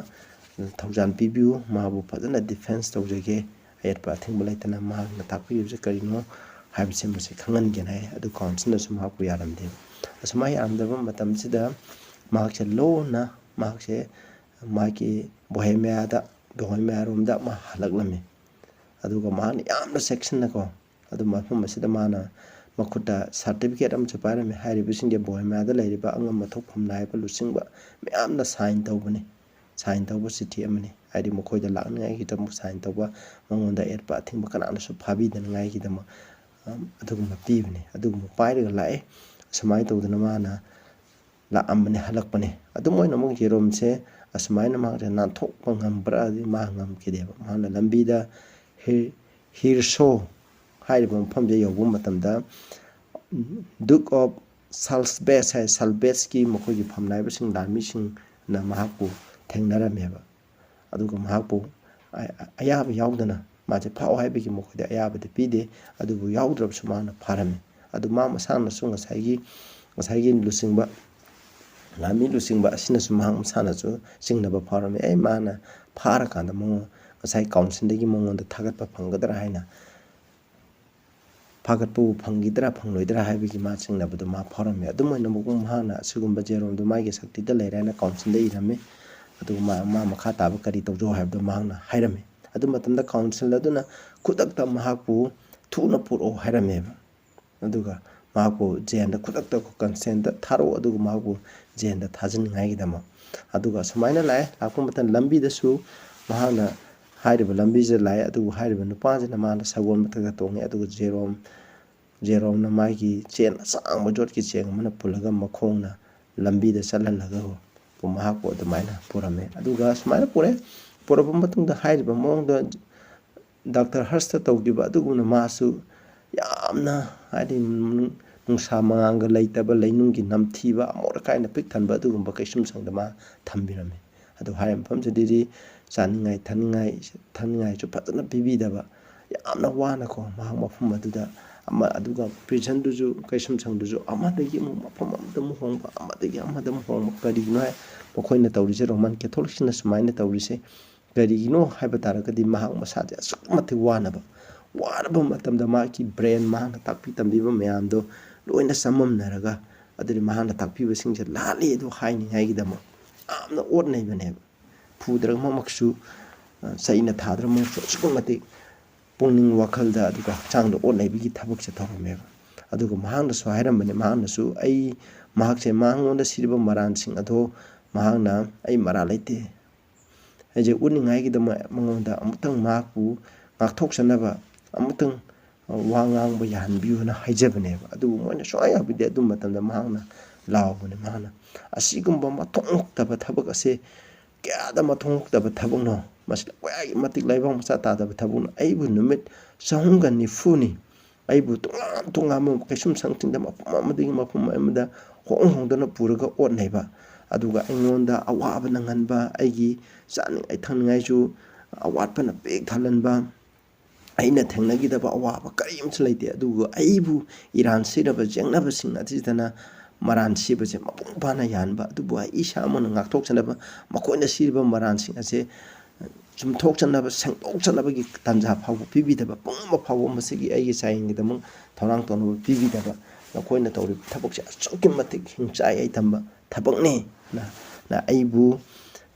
ꯊꯧꯖꯥꯜ ꯄꯤꯕꯤꯌꯨ, ꯃꯥꯕꯨ ꯐꯖꯅ ꯗꯤꯐꯦꯟꯁ ꯇꯧꯖꯒꯦ, ꯑꯌꯦꯠꯄ ꯑꯊꯤꯡꯕ ꯂꯩꯇꯅ ꯃꯍꯥꯛꯅ ꯇꯥꯛꯄꯤꯔꯤꯕꯁꯤ ꯀꯔꯤꯅꯣ ꯍꯥꯏꯕꯁꯤ ꯃꯁꯤ ꯈꯪꯍꯟꯒꯦꯅ ꯍꯥꯏ꯫ ꯑꯗꯨ ꯀꯥꯎꯟꯁꯤꯜꯅꯁꯨ ꯃꯍꯥꯛꯄꯨ ꯌꯥꯔꯝꯗꯦꯕ꯫ ꯑꯁꯨꯃꯥꯏꯅ ꯌꯥꯔꯝꯗꯕ ꯃꯇꯝꯁꯤꯗ ꯃꯍꯥꯛꯁꯦ ꯂꯣꯟꯅ, ꯃꯍꯥꯛꯁꯦ ꯃꯥꯒꯤ ꯕꯣꯍꯦꯃꯤꯌꯥꯗ, ꯕꯣꯍꯦꯃꯤꯌꯥꯔꯣꯝꯗ ꯑꯃ ꯍꯜꯂꯛꯂꯝꯃꯤ꯫ ꯑꯗꯨꯒ ꯃꯍꯥꯛꯅ ꯌꯥꯝꯅ ꯆꯦꯛꯁꯤꯟꯅꯀꯣ, ꯑꯗꯨ ꯃꯐꯝ ꯑꯁꯤꯗ ꯃꯥꯅ ꯃꯈꯨꯠꯇ ꯁꯥꯔꯇꯤꯐꯤꯀꯦꯠ ꯑꯃꯁꯨ ꯄꯥꯏꯔꯝꯃꯤ꯫ ꯍꯥꯏꯔꯤꯕꯁꯤꯡꯁꯦ ꯕꯣꯍꯦꯃꯤꯌꯥꯗ ꯂꯩꯔꯤꯕ ꯑꯉꯝ ꯑꯊꯧ ꯐꯝꯅꯥꯏꯕ ꯂꯨꯆꯤꯡꯕ ꯃꯌꯥꯝꯅ ꯁꯥꯏꯟ ꯇꯧꯕꯅꯤ, ꯁꯥꯏꯟ ꯇꯧꯕ ꯆꯤꯊꯤ ꯑꯃꯅꯤ꯫ ꯍꯥꯏꯗꯤ ꯃꯈꯣꯏꯗ ꯂꯥꯛꯅꯤꯡꯉꯥꯏꯒꯤꯗꯃꯛ ꯁꯥꯏꯟ ꯇꯧꯕ, ꯃꯉꯣꯟꯗ ꯑꯌꯦꯠꯄ ꯑꯊꯤꯡꯕ ꯀꯅꯥꯅꯁꯨ ꯐꯥꯕꯤꯗꯅꯉꯥꯏꯒꯤꯗꯃꯛ, ꯑꯝ, ꯑꯗꯨꯒꯨꯝꯕ ꯄꯤꯕꯅꯤ꯫ ꯑꯗꯨꯒꯨꯝꯕ ꯄꯥꯏꯔꯒ ꯂꯥꯛꯑꯦ꯫ ꯑꯁꯨꯃꯥꯏꯅ ꯇꯧꯗꯅ ꯃꯥꯅ ꯂꯥꯛꯑꯝꯕꯅꯤ, ꯍꯜꯂꯛꯄꯅꯤ꯫ ꯑꯗꯨꯝ ꯑꯣꯏꯅꯃꯛ ꯖꯦꯔꯣꯝꯁꯦ ꯑꯁꯨꯃꯥꯏꯅ ꯃꯍꯥꯛꯁꯦ ꯅꯥꯟꯊꯣꯛꯄ ꯉꯝꯕ꯭ꯔꯥꯗꯤ ꯃꯥ ꯉꯝꯈꯤꯗꯦꯕ꯫ ꯃꯥꯅ ꯂꯝꯕꯤꯗ ꯍꯤ-, ꯍꯤꯔꯁꯣ ꯍꯥꯏꯔꯤꯕ ꯃꯐꯝꯁꯦ ꯌꯧꯕ ꯃꯇꯝꯗ, ꯗꯨꯛ ꯑꯣꯐ ꯁꯥꯜꯁꯕꯦꯁ ꯍꯥꯏ, ꯁꯥꯜꯕꯦꯁꯀꯤ ꯃꯈꯣꯏꯒꯤ ꯐꯝꯅꯥꯏꯕꯁꯤꯡ, ꯂꯥꯟꯃꯤꯁꯤꯡꯅ ꯃꯍꯥꯛꯄꯨ ꯊꯦꯡꯅꯔꯝꯃꯦꯕ꯫ ꯑꯗꯨꯒ ꯃꯍꯥꯛꯄꯨ ꯑ-, ꯑꯌꯥꯕ ꯌꯥꯎꯗꯅ ꯃꯥꯁꯦ ꯐꯥꯎ ꯍꯥꯏꯕꯒꯤ ꯃꯈꯣꯏꯗ ꯑꯌꯥꯕꯗꯤ ꯄꯤꯗꯦ, ꯑꯗꯨꯕꯨ ꯌꯥꯎꯗ꯭ꯔꯕꯁꯨ ꯃꯥꯅ ꯐꯥꯔꯝꯃꯤ꯫ ꯑꯗꯨ ꯃꯥ ꯃꯁꯥꯅꯁꯨ ꯉꯁꯥꯏꯒꯤ, ꯉꯁꯥꯏꯒꯤ ꯂꯨꯆꯤꯡꯕ, ꯂꯥꯟꯃꯤ ꯂꯨꯆꯤꯡꯕ ꯑꯁꯤꯅꯁꯨ ꯃꯍꯥꯛ ꯃꯁꯥꯅꯁꯨ ꯆꯤꯡꯅꯕ ꯐꯥꯎꯔꯝꯃꯤ꯫ ꯑꯩ ꯃꯥꯅ ꯐꯥꯔꯀꯥꯟꯗ ꯃꯉꯣꯟ-, ꯉꯁꯥꯏ ꯀꯥꯎꯟꯁꯤꯜꯗꯒꯤ ꯃꯉꯣꯟꯗ ꯊꯥꯒꯠꯄ ꯐꯪꯒꯗ꯭ꯔꯥ ꯍꯥꯏꯅ, ꯐꯥꯒꯠꯄꯕꯨ ꯐꯪꯈꯤꯗ꯭ꯔꯥ ꯐꯪꯂꯣꯏꯗ꯭ꯔꯥ ꯍꯥꯏꯕꯒꯤ ꯃꯥ ꯆꯤꯡꯅꯕꯗꯨ ꯃꯥ ꯐꯥꯎꯔꯝꯃꯤ꯫ ꯑꯗꯨꯝ ꯑꯣꯏꯅꯃꯛ ꯃꯍꯥꯛꯅ ꯑꯁꯤꯒꯨꯝꯕ ꯖꯦꯔꯣꯝꯗꯨ ꯃꯥꯒꯤ ꯁꯛꯇꯤꯗ ꯂꯩꯔꯦ ꯍꯥꯏꯅ ꯀꯥꯎꯟꯁꯤꯜꯗ ꯏꯔꯝꯃꯤ꯫ ꯑꯗꯨꯒ ꯃꯥ, ꯃꯥ ꯃꯈꯥ ꯇꯥꯕ ꯀꯔꯤ ꯇꯧꯖꯧ ꯍꯥꯏꯕꯗꯨ ꯃꯍꯥꯛꯅ ꯍꯥꯏꯔꯝꯃꯤ꯫ ꯑꯗꯨ ꯃꯇꯝꯗ ꯀꯥꯎꯟꯁꯤꯜ ꯑꯗꯨꯅ ꯈꯨꯗꯛꯇ ꯃꯍꯥꯛꯄꯨ ꯊꯨꯅ ꯄꯨꯔꯛꯑꯣ ꯍꯥꯏꯔꯝꯃꯦꯕ꯫ ꯑꯗꯨꯒ ꯃꯍꯥꯛꯄꯨ ꯖꯦꯜꯗ ꯈꯨꯗꯛꯇ ꯀꯟꯁꯇꯦꯟꯗ ꯊꯥꯔꯛꯑꯣ, ꯑꯗꯨꯒ ꯃꯍꯥꯛꯄꯨ ꯖꯦꯜꯗ ꯊꯥꯖꯤꯟꯅꯤꯡꯉꯥꯏꯒꯤꯗꯃꯛ꯫ ꯑꯗꯨꯒ ꯁꯨꯃꯥꯏꯅ ꯂꯥꯛꯑꯦ꯫ ꯂꯥꯛꯄ ꯃꯇꯝꯗ ꯂꯝꯕꯤꯗꯁꯨ ꯃꯍꯥꯛꯅ ꯍꯥꯏꯔꯤꯕ ꯂꯝꯕꯤꯁꯤꯗ ꯂꯥꯛꯑꯦ, ꯑꯗꯨꯕꯨ ꯍꯥꯏꯔꯤꯕ ꯅꯨꯄꯥꯁꯤꯅ ꯃꯥꯅ ꯁꯒꯣꯜ ꯃꯊꯛꯇ ꯇꯣꯡꯉꯦ, ꯑꯗꯨꯒ ꯖꯦꯔꯣꯝ ꯖꯦꯔꯣꯝꯅ ꯃꯥꯒꯤ ꯆꯦꯟ ꯑꯁꯥꯡꯕ ꯌꯣꯠꯀꯤ ꯆꯦꯡ ꯑꯃꯅ ꯄꯨꯜꯂꯒ ꯃꯈꯣꯡꯅ ꯂꯝꯕꯤꯗ ꯆꯠꯍꯜꯂꯒ ꯃꯍꯥꯛꯄꯨ ꯑꯗꯨꯃꯥꯏꯅ ꯄꯨꯔꯝꯃꯦ꯫ ꯑꯗꯨꯒ ꯁꯨꯃꯥꯏꯅ ꯄꯨꯔꯛꯑꯦ꯫ ꯄꯨꯔꯛꯄ ꯃꯇꯨꯡꯗ ꯍꯥꯏꯔꯤꯕ ꯃꯑꯣꯡꯗ ꯗꯥꯛꯇꯔ ꯍꯔꯁꯇ ꯇꯧꯈꯤꯕ ꯑꯗꯨꯒꯨꯝꯅ ꯃꯥꯁꯨ ꯌꯥꯝꯅ, ꯍꯥꯏꯗꯤ, ꯅꯨꯡ-, ꯅꯨꯡꯁꯥ ꯃꯉꯥꯜꯒ ꯂꯩꯇꯕ, ꯂꯩꯅꯨꯡꯒꯤ ꯅꯝꯊꯤꯕ, ꯑꯃꯣꯠ ꯑꯀꯥꯏꯅ ꯄꯤꯛ ꯊꯟꯕ ꯑꯗꯨꯒꯨꯝꯕ ꯀꯩꯁꯨꯝꯁꯪꯗ ꯃꯥ ꯊꯝꯕꯤꯔꯝꯃꯤ꯫ ꯑꯗꯨ ꯍꯥꯏꯔꯤꯕ ꯃꯐꯝꯁꯤꯗꯗꯤ ꯆꯥꯅꯤꯡꯉꯥꯏ, ꯊꯛꯅꯤꯡꯉꯥꯏ, ꯊꯛꯅꯤꯡꯉꯥꯏꯁꯨ ꯐꯖꯅ ꯄꯤꯕꯤꯗꯕ, ꯌꯥꯝꯅ ꯋꯥꯅꯀꯣ ꯃꯍꯥꯛ ꯃꯐꯝ ꯑꯗꯨꯗ ꯑꯃ, ꯑꯗꯨꯒ ꯄ꯭ꯔꯤꯖꯟꯗꯨꯁꯨ, ꯀꯩꯁꯨꯝꯁꯪꯗꯨꯁꯨ ꯑꯃꯗꯒꯤ ꯑꯃꯨꯛ ꯃꯐꯝ ꯑꯃꯗ ꯑꯃꯨꯛ ꯍꯣꯡꯕ, ꯑꯃꯗꯒꯤ ꯑꯃꯗ ꯑꯃꯨꯛ ꯍꯣꯡꯕ꯫ ꯀꯔꯤꯒꯤꯅꯣ ꯍꯥꯏ, ꯃꯈꯣꯏꯅ ꯇꯧꯔꯤꯁꯦ, ꯔꯣꯃꯟ ꯀꯦꯊꯣꯂꯤꯛꯁꯤꯅ ꯁꯨꯃꯥꯏꯅ ꯇꯧꯔꯤꯁꯦ ꯀꯔꯤꯒꯤꯅꯣ ꯍꯥꯏꯕ ꯇꯥꯔꯒꯗꯤ, ꯃꯍꯥꯛ ꯃꯁꯥꯁꯦ ꯑꯁꯨꯛꯀꯤ ꯃꯇꯤꯛ ꯋꯥꯅꯕ, ꯋꯥꯔꯕ ꯃꯇꯝꯗ ꯃꯍꯥꯛꯀꯤ ꯕ꯭ꯔꯦꯟ, ꯃꯍꯥꯛꯅ ꯇꯥꯛꯄꯤ ꯇꯝꯕꯤꯕ ꯃꯌꯥꯝꯗꯣ ꯂꯣꯏꯅ ꯆꯃꯝꯅꯔꯒ, ꯑꯗꯨꯗꯤ ꯃꯍꯥꯛꯅ ꯇꯥꯛꯄꯤꯕꯁꯤꯡꯁꯦ ꯂꯥꯜꯂꯤ ꯑꯗꯨ ꯍꯥꯏꯅꯤꯡꯉꯥꯏꯒꯤꯗꯃꯛ ꯌꯥꯝꯅ ꯑꯣꯠ ꯅꯩꯕꯅꯦꯕ꯫ ꯐꯨꯗ꯭ꯔꯃꯛꯁꯨ, ꯑ, ꯆꯩꯅ ꯊꯥꯗ꯭ꯔꯃꯛꯁꯨ ꯑꯁꯨꯛꯀꯤ ꯃꯇꯤꯛ ꯄꯨꯛꯅꯤꯡ ꯋꯥꯈꯜꯗ ꯑꯗꯨꯒ ꯍꯛꯆꯥꯡꯗ ꯑꯣꯠ ꯅꯩꯕꯒꯤ ꯊꯕꯛꯁꯦ ꯇꯧꯔꯝꯃꯦꯕ꯫ ꯑꯗꯨꯒ ꯃꯍꯥꯛꯅꯁꯨ ꯍꯥꯏꯔꯝꯕꯅꯦ, ꯃꯍꯥꯛꯅꯁꯨ ꯑꯩ, ꯃꯍꯥꯛꯁꯦ ꯃꯉꯣꯟꯗ ꯁꯤꯔꯤꯕ ꯃꯔꯥꯜꯁꯤꯡ ꯑꯗꯣ ꯃꯍꯥꯛꯅ "ꯑꯩ ꯃꯔꯥꯜ ꯂꯩꯇꯦ" ꯍꯥꯏꯁꯦ ꯎꯠꯅꯤꯡꯉꯥꯏꯒꯤꯗꯃꯛ ꯃꯉꯣꯟꯗ ꯑꯃꯨꯛꯇꯪ ꯃꯍꯥꯛꯄꯨ ꯉꯥꯛꯊꯣꯛꯆꯅꯕ ꯑꯃꯨꯛꯇꯪ ꯋꯥ ꯉꯥꯡꯕ ꯌꯥꯍꯟꯕꯤꯌꯨꯅ ꯍꯥꯏꯖꯕꯅꯦꯕ꯫ ꯑꯗꯨꯕꯨ ꯃꯣꯏꯅ ꯁꯨꯡꯌꯥ ꯌꯥꯕꯤꯗꯦ꯫ ꯑꯗꯨ ꯃꯇꯝꯗ ꯃꯍꯥꯛꯅ ꯂꯥꯎꯕꯅꯦ, ꯃꯍꯥꯛꯅ, "ꯑꯁꯤꯒꯨꯝꯕ ꯃꯊꯣꯡ ꯍꯨꯛꯇꯕ ꯊꯕꯛ ꯑꯁꯦ ꯀꯌꯥꯗ ꯃꯊꯣꯡ ꯍꯨꯛꯇꯕ ꯊꯕꯛꯅꯣ! ꯃꯁꯤ ꯀꯌꯥꯒꯤ ꯃꯇꯤꯛ ꯂꯥꯏꯕꯛ ꯃꯆꯥ ꯇꯥꯗꯕ ꯊꯕꯛꯅꯣ! ꯑꯩꯕꯨ ꯅꯨꯃꯤꯠ ꯆꯍꯨꯝꯒ ꯅꯤꯐꯨꯅꯤ ꯑꯩꯕꯨ ꯇꯣꯉꯥꯟ ꯇꯣꯉꯥꯟꯕ ꯀꯩꯁꯨꯝꯁꯪꯁꯤꯡꯗ ꯃꯐꯝ ꯑꯃꯗꯒꯤ ꯃꯐꯝ ꯑꯃꯗ ꯍꯣꯡ ꯍꯣꯡꯗꯨꯅ ꯄꯨꯔꯒ ꯑꯣꯠꯅꯩꯕ, ꯑꯗꯨꯒ ꯑꯩꯉꯣꯟꯗ ꯑꯋꯥꯕ ꯅꯪꯍꯟꯕ, ꯑꯩꯒꯤ ꯆꯥꯅꯤꯡꯉꯥꯏ ꯊꯛꯅꯤꯡꯉꯥꯏꯁꯨ ꯑꯋꯥꯠꯄꯅ ꯄꯤꯛ ꯊꯜꯍꯟꯕ, ꯑꯩꯅ ꯊꯦꯡꯅꯈꯤꯗꯕ ꯑꯋꯥꯕ ꯀꯔꯤꯝꯁꯨ ꯂꯩꯇꯦ꯫ ꯑꯗꯨꯕꯨ ꯑꯩꯕꯨ ꯏꯔꯥꯟ ꯁꯤꯔꯕ ꯌꯦꯛꯅꯕꯁꯤꯡ ꯑꯁꯤꯗꯅ ꯃꯔꯥꯟ ꯁꯤꯕꯁꯦ ꯃꯄꯨꯡ ꯐꯥꯅ ꯌꯥꯍꯟꯕ, ꯑꯗꯨꯕꯨ ꯑꯩ ꯏꯁꯥꯃꯛꯅ ꯉꯥꯛꯊꯣꯛꯆꯅꯕ ꯃꯈꯣꯏꯅ ꯁꯤꯔꯤꯕ ꯃꯔꯥꯟꯁꯤꯡ ꯑꯁꯦ ꯆꯨꯝꯊꯣꯛꯆꯅꯕ, ꯁꯦꯡꯗꯣꯛꯆꯅꯕꯒꯤ ꯇꯥꯟꯖꯥ ꯐꯥꯎꯕ ꯄꯤꯕꯤꯗꯕ, ꯄꯨꯝꯅꯃꯛ ꯐꯥꯎꯕ ꯃꯁꯤꯒꯤ ꯑꯩꯒꯤ ꯆꯥꯌꯦꯡꯒꯤꯗꯃꯛ ꯊꯧꯔꯥꯡ ꯇꯧꯅꯕ ꯄꯤꯕꯤꯗꯕ, ꯅꯈꯣꯏꯅ ꯇꯧꯔꯤꯕ ꯊꯕꯛꯁꯦ ꯑꯁꯨꯛꯀꯤ ꯃꯇꯤꯛ ꯍꯤꯡꯆꯥꯏ ꯌꯥꯏꯇꯝꯕ ꯊꯕꯛꯅꯤ" ꯅ, ꯅ ꯑꯩꯕꯨ,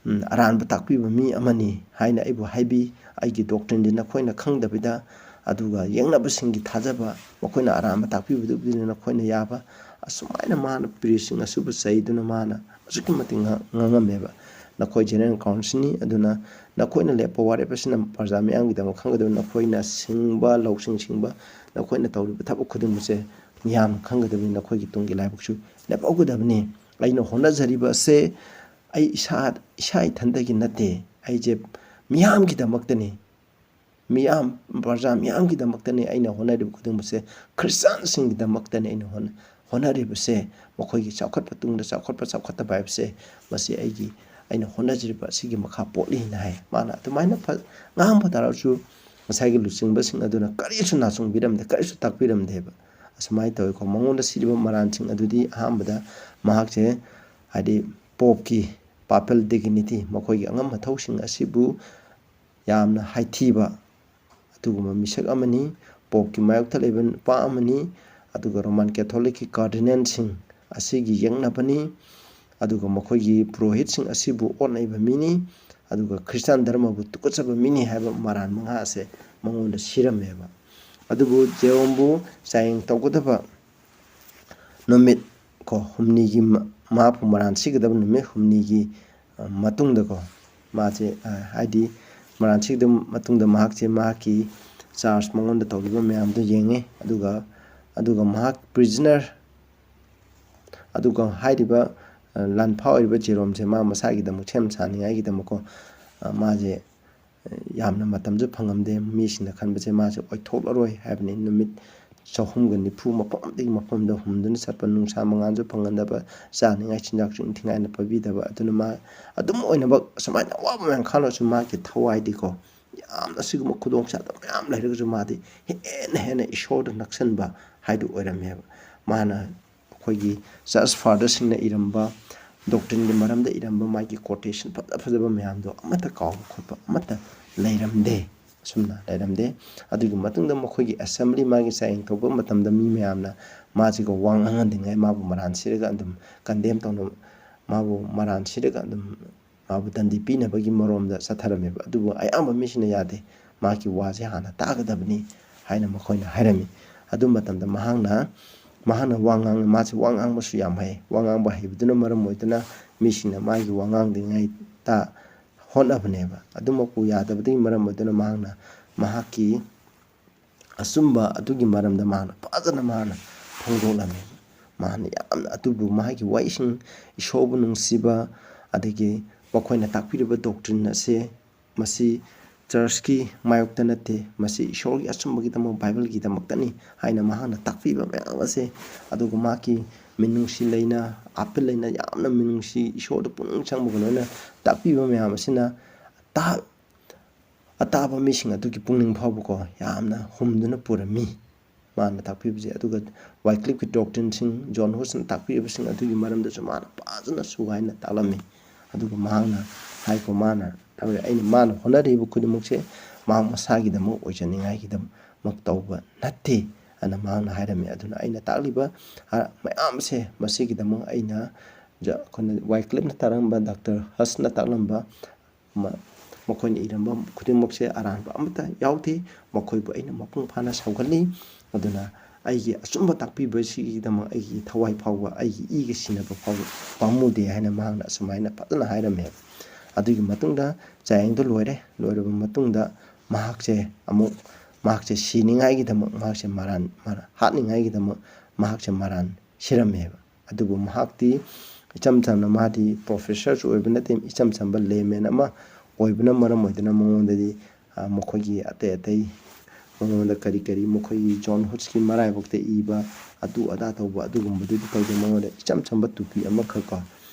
ꯎꯝ, ꯑꯔꯥꯟꯕ ꯇꯥꯛꯄꯤꯕ ꯃꯤ ꯑꯃꯅꯤ ꯍꯥꯏꯅ ꯑꯩꯕꯨ ꯍꯥꯏꯕꯤ꯫ "ꯑꯩꯒꯤ ꯗꯣꯛꯇ꯭ꯔꯤꯟꯗꯤ ꯅꯈꯣꯏꯅ ꯈꯪꯗꯕꯤꯗ, ꯑꯗꯨꯒ ꯌꯦꯛꯅꯕꯁꯤꯡꯒꯤ ꯊꯥꯖꯕ, ꯃꯈꯣꯏꯅ ꯑꯔꯥꯟꯕ ꯇꯥꯛꯄꯤꯕꯗꯨꯕꯨꯗꯤ ꯅꯈꯣꯏꯅ ꯌꯥꯕ", ꯑꯁꯨꯃꯥꯏꯅ ꯃꯥꯅ ꯄ꯭ꯔꯤꯁꯁꯤꯡ ꯑꯁꯤꯕꯨ ꯆꯩꯗꯨꯅ ꯃꯥꯅ ꯑꯁꯨꯛꯀꯤ ꯃꯇꯤꯛ ꯉꯥ-, ꯉꯥꯡꯉꯝꯃꯦꯕ꯫ ꯅꯈꯣꯏ ꯖꯦꯅꯔꯦꯜ ꯀꯥꯎꯟꯁꯤꯜꯅꯤ꯫ ꯑꯗꯨꯅ ꯅꯈꯣꯏꯅ ꯂꯦꯞꯄ ꯋꯥꯔꯦꯞ ꯑꯁꯤꯅ ꯄ꯭ꯔꯖꯥ ꯃꯤꯌꯥꯝꯒꯤꯗꯃꯛ ꯈꯪꯒꯗꯕꯅꯤ꯫ ꯅꯈꯣꯏꯅ ꯁꯤꯡꯕ, ꯂꯧꯁꯤꯡ ꯁꯤꯡꯕ, ꯅꯈꯣꯏꯅ ꯇꯧꯔꯤꯕ ꯊꯕꯛ ꯈꯨꯗꯤꯡꯃꯛꯁꯦ ꯃꯤꯌꯥꯝꯅ ꯈꯪꯒꯗꯕꯅꯤ꯫ ꯅꯈꯣꯏꯒꯤ ꯇꯨꯡꯒꯤ ꯂꯥꯏꯕꯛꯁꯨ ꯂꯦꯞꯍꯧꯒꯗꯕꯅꯤ꯫ ꯑꯩꯅ ꯍꯣꯠꯅꯖꯔꯤꯕ ꯑꯁꯦ ꯑꯩ ꯏꯁꯥ, ꯏꯁꯥ ꯏꯊꯟꯇꯒꯤ ꯅꯠꯇꯦ꯫ ꯑꯩꯁꯦ ꯃꯤꯌꯥꯝꯒꯤꯗꯃꯛꯇꯅꯤ꯫ ꯃꯤꯌꯥꯝ, ꯄ꯭ꯔꯖꯥ ꯃꯤꯌꯥꯝꯒꯤꯗꯃꯛꯇꯅꯤ ꯑꯩꯅ ꯍꯣꯠꯅꯔꯤꯕ ꯈꯨꯗꯤꯡꯃꯛꯁꯦ꯫ ꯈ꯭ꯔꯤꯁꯇꯥꯟꯁꯤꯡꯒꯤꯗꯃꯛꯇꯅꯤ ꯑꯩꯅ ꯍꯣꯠꯅ-, ꯍꯣꯠꯅꯔꯤꯕꯁꯦ꯫ ꯃꯈꯣꯏꯒꯤ ꯆꯥꯎꯈꯠꯄ ꯇꯨꯡꯗ ꯆꯥꯎꯈꯠꯄ, ꯆꯥꯎꯈꯠꯇꯕ ꯍꯥꯏꯕꯁꯦ, ꯃꯁꯤ ꯑꯩꯒꯤ, ꯑꯩꯅ ꯍꯣꯠꯅꯖꯔꯤꯕ ꯑꯁꯤꯒꯤ ꯃꯈꯥ ꯄꯣꯜꯂꯤꯅ ꯍꯥꯏ꯫ ꯃꯥꯅ ꯑꯗꯨꯃꯥꯏꯅ ꯐ-, ꯉꯥꯡꯕ ꯇꯥꯔꯁꯨ ꯉꯁꯥꯏꯒꯤ ꯂꯨꯆꯤꯡꯕꯁꯤꯡ ꯑꯗꯨꯅ ꯀꯔꯤꯁꯨ ꯅꯥꯆꯨꯡꯕꯤꯔꯝꯗꯦ, ꯀꯔꯤꯁꯨ ꯇꯥꯛꯄꯤꯔꯝꯗꯦꯕ꯫ ꯑꯁꯨꯃꯥꯏꯅ ꯇꯧꯋꯤꯀꯣ꯫ ꯃꯉꯣꯟꯗ ꯁꯤꯔꯤꯕ ꯃꯔꯥꯟꯁꯤꯡ ꯑꯗꯨꯗꯤ ꯑꯍꯥꯟꯕꯗ ꯃꯍꯥꯛꯁꯦ, ꯍꯥꯏꯗꯤ, ꯄꯣꯞꯀꯤ papal dignity, ꯃꯈꯣꯏꯒꯤ ꯑꯉꯝ ꯃꯊꯧꯁꯤꯡ ꯑꯁꯤꯕꯨ ꯌꯥꯝꯅ ꯍꯥꯏꯊꯤꯕ ꯑꯗꯨꯒꯨꯝꯕ ꯃꯤꯁꯛ ꯑꯃꯅꯤ꯫ ꯄꯣꯞꯀꯤ ꯃꯥꯌꯣꯛꯇ ꯂꯩꯕ ꯅꯨꯄꯥ ꯑꯃꯅꯤ꯫ ꯑꯗꯨꯒ ꯔꯣꯃꯥꯟ ꯀꯦꯊꯣꯂꯤꯛꯀꯤ ꯀꯥꯔꯗꯤꯅꯦꯜꯁꯤꯡ ꯑꯁꯤꯒꯤ ꯌꯦꯛꯅꯕꯅꯤ꯫ ꯑꯗꯨꯒ ꯃꯈꯣꯏꯒꯤ ꯄꯨꯔꯣꯍꯤꯠꯁꯤꯡ ꯑꯁꯤꯕꯨ ꯑꯣꯠꯅꯩꯕ ꯃꯤꯅꯤ꯫ ꯑꯗꯨꯒ ꯈ꯭ꯔꯤꯁꯇꯥꯟ ꯙꯔꯃꯕꯨ ꯇꯨꯀꯠꯆꯕ ꯃꯤꯅꯤ ꯍꯥꯏꯕ ꯃꯔꯥꯟ ꯃꯉꯥ ꯑꯁꯦ ꯃꯉꯣꯟꯗ ꯁꯤꯔꯝꯃꯦꯕ꯫ ꯑꯗꯨꯕꯨ ꯖꯦꯔꯣꯝꯕꯨ ꯆꯥꯡꯌꯦꯡ ꯇꯧꯒꯗꯕ ꯅꯨꯃꯤꯠ ꯀꯣ, ꯍꯨꯝꯅꯤꯒꯤ ꯃ-, ꯃꯍꯥꯛꯄꯨ ꯃꯔꯥꯟ ꯁꯤꯒꯗꯕ ꯅꯨꯃꯤꯠ ꯍꯨꯝꯅꯤꯒꯤ, ꯑ, ꯃꯇꯨꯡꯗꯀꯣ, ꯃꯥꯁꯦ, ꯑ, ꯍꯥꯏꯗꯤ ꯃꯔꯥꯟ ꯁꯤꯒꯗꯕ ꯃꯇꯨꯡꯗ ꯃꯍꯥꯛꯁꯦ ꯃꯍꯥꯛꯀꯤ ꯆꯥꯔꯖ ꯃꯉꯣꯟꯗ ꯇꯧꯔꯤꯕ ꯃꯌꯥꯝꯗꯨ ꯌꯦꯡꯉꯦ꯫ ꯑꯗꯨꯒ, ꯑꯗꯨꯒ ꯃꯍꯥꯛ prisoner, ꯑꯗꯨꯒ ꯍꯥꯏꯔꯤꯕ, ꯑ, ꯂꯥꯟꯐꯥ ꯑꯣꯏꯔꯤꯕ ꯖꯦꯔꯣꯝꯁꯦ ꯃꯥ ꯃꯁꯥꯒꯤꯗꯃꯛ ꯁꯦꯝ ꯁꯥꯅꯤꯡꯉꯥꯏꯒꯤꯗꯃꯛꯀꯣ, ꯑ, ꯃꯥꯁꯦ ꯌꯥꯝꯅ ꯃꯇꯝꯁꯨ ꯐꯪꯉꯝꯗꯦ꯫ ꯃꯤꯁꯤꯡꯅ ꯈꯟꯕꯁꯦ ꯃꯥꯁꯦ ꯑꯣꯏꯊꯣꯛꯂꯔꯣꯏ ꯍꯥꯏꯕꯅꯤ꯫ ꯅꯨꯃꯤꯠ ꯆꯍꯨꯝꯒ ꯅꯤꯐꯨ ꯃꯐꯝ ꯑꯃꯗꯒꯤ ꯃꯐꯝꯗ ꯍꯨꯝꯗꯨꯅ ꯆꯠꯄ, ꯅꯨꯡꯁꯥ ꯃꯉꯥꯜꯁꯨ ꯐꯪꯍꯟꯗꯕ, ꯆꯥꯅꯤꯡꯉꯥꯏ ꯆꯤꯟꯖꯥꯛꯁꯨ ꯏꯪꯊꯤꯉꯥꯏꯅ ꯄꯤꯕꯤꯗꯕ꯫ ꯑꯗꯨꯅ ꯃꯥ ꯑꯗꯨꯝ ꯑꯣꯏꯅꯃꯛ ꯑꯁꯨꯃꯥꯏꯅ ꯑꯋꯥꯕ ꯃꯌꯥꯝ ꯈꯥꯡꯂꯁꯨ ꯃꯥꯒꯤ ꯊꯋꯥꯏꯗꯤꯀꯣ, ꯌꯥꯝꯅ ꯑꯁꯤꯒꯨꯝꯕ ꯈꯨꯗꯣꯡꯆꯥꯗꯕ ꯃꯌꯥꯝ ꯂꯩꯔꯒꯁꯨ ꯃꯥꯗꯤ ꯍꯦꯟꯅ ꯍꯦꯟꯅ ꯏꯁꯣꯔꯗ ꯅꯛꯁꯟꯕ ꯍꯥꯏꯗꯨ ꯑꯣꯏꯔꯝꯃꯦꯕ꯫ ꯃꯥꯅ ꯑꯩꯈꯣꯏꯒꯤ ꯆꯔꯆ ꯐꯥꯗꯔꯁꯤꯡꯅ ꯏꯔꯝꯕ, ꯗꯣꯛꯇ꯭ꯔꯤꯟꯒꯤ ꯃꯔꯝꯗ ꯏꯔꯝꯕ ꯃꯥꯒꯤ quotation ꯐꯖ ꯐꯖꯕ ꯃꯌꯥꯝꯗꯣ ꯑꯃꯠꯇ ꯀꯥꯎꯕ ꯈꯣꯠꯄ ꯑꯃꯠꯇ ꯂꯩꯔꯝꯗꯦ꯫ ꯑꯁꯨꯝꯅ ꯂꯩꯔꯝꯗꯦ꯫ ꯑꯗꯨꯒꯤ ꯃꯇꯨꯡꯗ ꯃꯈꯣꯏꯒꯤ assembly, ꯃꯥꯒꯤ ꯆꯥꯡꯌꯦꯡ ꯇꯧꯕ ꯃꯇꯝꯗ ꯃꯤ ꯃꯌꯥꯝꯅ ꯃꯥꯁꯤꯒ ꯋꯥ ꯉꯥꯡꯍꯟꯗ꯭ꯔꯤꯉꯩ ꯃꯥꯕꯨ ꯃꯔꯥꯟ ꯁꯤꯔꯒ ꯑꯗꯨꯝ condemn ꯇꯧꯅ, ꯃꯥꯕꯨ ꯃꯔꯥꯟ ꯁꯤꯔꯒ ꯑꯗꯨꯝ ꯃꯥꯕꯨ ꯗꯟꯗꯤ ꯄꯤꯅꯕꯒꯤ ꯃꯔꯣꯝꯗ ꯆꯠꯊꯔꯝꯃꯦꯕ꯫ ꯑꯗꯨꯕꯨ ꯑꯌꯥꯝꯕ ꯃꯤꯁꯤꯡꯅ ꯌꯥꯗꯦ, ꯃꯍꯥꯛꯀꯤ ꯋꯥꯁꯦ ꯍꯥꯟꯅ ꯇꯥꯒꯗꯕꯅꯤ ꯍꯥꯏꯅ ꯃꯈꯣꯏꯅ ꯍꯥꯏꯔꯝꯃꯤ꯫ ꯑꯗꯨ ꯃꯇꯝꯗ ꯃꯍꯥꯛꯅ, ꯃꯍꯥꯛꯅ ꯋꯥ ꯉꯥꯡ-, ꯃꯥꯁꯦ ꯋꯥ ꯉꯥꯡꯕꯁꯨ ꯌꯥꯝ ꯍꯩ꯫ ꯋꯥ ꯉꯥꯡꯕ ꯍꯩꯕꯗꯨꯅ ꯃꯔꯝ ꯑꯣꯏꯗꯨꯅ ꯃꯤꯁꯤꯡꯅ ꯃꯥꯒꯤ ꯋꯥ ꯉꯥꯡꯗ꯭ꯔꯤꯉꯩ ꯇ ꯍꯣꯠꯅꯕꯅꯦꯕ꯫ ꯑꯗꯨꯃꯛꯄꯨ ꯌꯥꯗꯕꯗꯒꯤ ꯃꯔꯝ ꯑꯣꯏꯗꯨꯅ ꯃꯍꯥꯛꯅ ꯃꯍꯥꯛꯀꯤ ꯑꯆꯨꯝꯕ ꯑꯗꯨꯒꯤ ꯃꯔꯝꯗ ꯃꯍꯥꯛꯅ ꯐꯖꯅ ꯃꯍꯥꯛꯅ ꯐꯣꯡꯗꯣꯛꯂꯝꯃꯤ꯫ ꯃꯍꯥꯛꯅ ꯌꯥꯝꯅ ꯑꯗꯨꯕꯨ ꯃꯍꯥꯛꯀꯤ ꯋꯥꯍꯩꯁꯤꯡ, ꯏꯁꯣꯔꯕꯨ ꯅꯨꯡꯁꯤꯕ, ꯑꯗꯒꯤ ꯃꯈꯣꯏꯅ ꯇꯥꯛꯄꯤꯔꯤꯕ doctrine ꯑꯁꯦ ꯃꯁꯤ churchꯀꯤ ꯃꯥꯌꯣꯛꯇ ꯅꯠꯇꯦ, ꯃꯁꯤ ꯏꯁꯣꯔꯒꯤ ꯑꯆꯨꯝꯕꯒꯤꯗꯃꯛ, ꯕꯥꯏꯕꯜꯒꯤꯗꯃꯛꯇꯅꯤ ꯍꯥꯏꯅ ꯃꯍꯥꯛꯅ ꯇꯥꯛꯄꯤꯕ ꯃꯌꯥꯝ ꯑꯁꯦ, ꯑꯗꯨꯒ ꯃꯍꯥꯛꯀꯤ ꯃꯤꯅꯨꯡꯁꯤ ꯂꯩꯅ, ꯑꯥꯄꯤꯜ ꯂꯩꯅ, ꯌꯥꯝꯅ ꯃꯤꯅꯨꯡꯁꯤ, ꯏꯁꯣꯔꯗ ꯄꯨꯛꯅꯤꯡ ꯆꯪꯕꯒ ꯂꯣꯏꯅ ꯇꯥꯛꯄꯤꯕ ꯃꯌꯥꯝ ꯑꯁꯤꯅ ꯇꯥ-, ꯑꯇꯥꯕ ꯃꯤꯁꯤꯡ ꯑꯗꯨꯒꯤ ꯄꯨꯛꯅꯤꯡ ꯐꯥꯎꯕꯀꯣ ꯌꯥꯝꯅ ꯍꯨꯝꯗꯨꯅ ꯄꯨꯔꯝꯃꯤ꯫ ꯃꯥꯅ ꯇꯥꯛꯄꯤꯕꯁꯦ꯫ ꯑꯗꯨꯒ Wycliffeꯀꯤ doctrineꯁꯤꯡ, John Hussꯅ ꯇꯥꯛꯄꯤꯔꯤꯕꯁꯤꯡ ꯑꯗꯨꯒꯤ ꯃꯔꯝꯗꯁꯨ ꯃꯥꯅ ꯐꯖꯅ ꯁꯨꯒꯥꯏꯅ ꯇꯥꯛꯂꯝꯃꯤ꯫ ꯑꯗꯨꯒ ꯃꯍꯥꯛꯅ ꯍꯥꯏꯀꯣ, ꯃꯥꯅ ꯇꯧꯔꯦ, "ꯑꯩꯅ, ꯃꯥꯅ ꯍꯣꯠꯅꯔꯤꯕ ꯈꯨꯗꯤꯡꯃꯛꯁꯦ ꯃꯍꯥꯛ ꯃꯁꯥꯒꯤꯗꯃꯛ ꯑꯣꯏꯖꯅꯤꯡꯉꯥꯏꯒꯤꯗꯃꯛ ꯇꯧꯕ ꯅꯠꯇꯦ" ꯑꯅ ꯃꯍꯥꯛꯅ ꯍꯥꯏꯔꯝꯃꯤ꯫ ꯑꯗꯨꯅ ꯑꯩꯅ ꯇꯥꯛꯂꯤꯕ, ꯑ, ꯃꯌꯥꯝꯁꯦ ꯃꯁꯤꯒꯤꯗꯃꯛ ꯑꯩꯅ ꯖ-, ꯑꯩꯈꯣꯏꯅ Wycliffeꯅ ꯇꯥꯛꯂꯝꯕ, ꯗꯥꯛꯇꯔ ꯍꯁꯅ ꯇꯥꯛꯂꯝꯕ ꯃ-, ꯃꯈꯣꯏꯅ ꯏꯔꯝꯕ ꯈꯨꯗꯤꯡꯃꯛꯁꯦ ꯑꯔꯥꯟꯕ ꯑꯃꯠꯇ ꯌꯥꯎꯗꯦ꯫ ꯃꯈꯣꯏꯕꯨ ꯑꯩꯅ ꯃꯄꯨꯡ ꯐꯥꯅ ꯁꯧꯒꯠꯂꯤ꯫ ꯑꯗꯨꯅ ꯑꯩꯒꯤ ꯑꯆꯨꯝꯕ ꯇꯥꯛꯄꯤꯕꯁꯤꯒꯤꯗꯃꯛ ꯑꯩꯒꯤ ꯊꯋꯥꯏ ꯐꯥꯎꯕ, ꯑꯩꯒꯤ ꯏꯒ ꯁꯤꯟꯅꯕ ꯐꯥꯎꯕ ꯄꯥꯝꯃꯨꯗꯦ ꯍꯥꯏꯅ ꯃꯍꯥꯛꯅ ꯑꯁꯨꯃꯥꯏꯅ ꯐꯖꯅ ꯍꯥꯏꯔꯝꯃꯦꯕ꯫ ꯑꯗꯨꯒꯤ ꯃꯇꯨꯡꯗ ꯆꯥꯌꯦꯡꯗꯣ ꯂꯣꯏꯔꯦ꯫ ꯂꯣꯏꯔꯕ ꯃꯇꯨꯡꯗ ꯃꯍꯥꯛꯁꯦ ꯑꯃꯨꯛ, ꯃꯍꯥꯛꯁꯦ ꯁꯤꯅꯤꯡꯉꯥꯏꯒꯤꯗꯃꯛ, ꯃꯍꯥꯛꯁꯦ ꯃꯔꯥꯟ, ꯃꯔꯥꯟ, ꯍꯥꯠꯅꯤꯡꯉꯥꯏꯒꯤꯗꯃꯛ ꯃꯍꯥꯛꯁꯦ ꯃꯔꯥꯟ ꯁꯤꯔꯝꯃꯦꯕ꯫ ꯑꯗꯨꯕꯨ ꯃꯍꯥꯛꯇꯤ ꯏꯆꯝ ꯆꯝꯅ, ꯃꯥꯗꯤ professorꯁꯨ ꯑꯣꯏꯕ ꯅꯠꯇꯦ, ꯏꯆꯝ ꯆꯝꯕ layman ꯑꯃ ꯑꯣꯏꯕꯅ ꯃꯔꯝ ꯑꯣꯏꯗꯨꯅ ꯃꯉꯣꯟꯗꯗꯤ, ꯑ, ꯃꯈꯣꯏꯒꯤ ꯑꯇꯩ ꯑꯇꯩ ꯃꯉꯣꯟꯗ ꯀꯔꯤ ꯀꯔꯤ ꯃꯈꯣꯏꯒꯤ John Hussꯀꯤ ꯃꯔꯥꯏꯕꯛꯇ ꯏꯕ ꯑꯗꯨ ꯑꯗꯥ ꯇꯧꯕ ꯑꯗꯨꯒꯨꯝꯕꯗꯨꯗꯤ ꯇꯧꯗꯦ꯫ ꯃꯉꯣꯟꯗ ꯏꯆꯝ ꯆꯝꯕ ꯇꯨꯄꯤ ꯑꯃꯈꯛ ꯀꯣ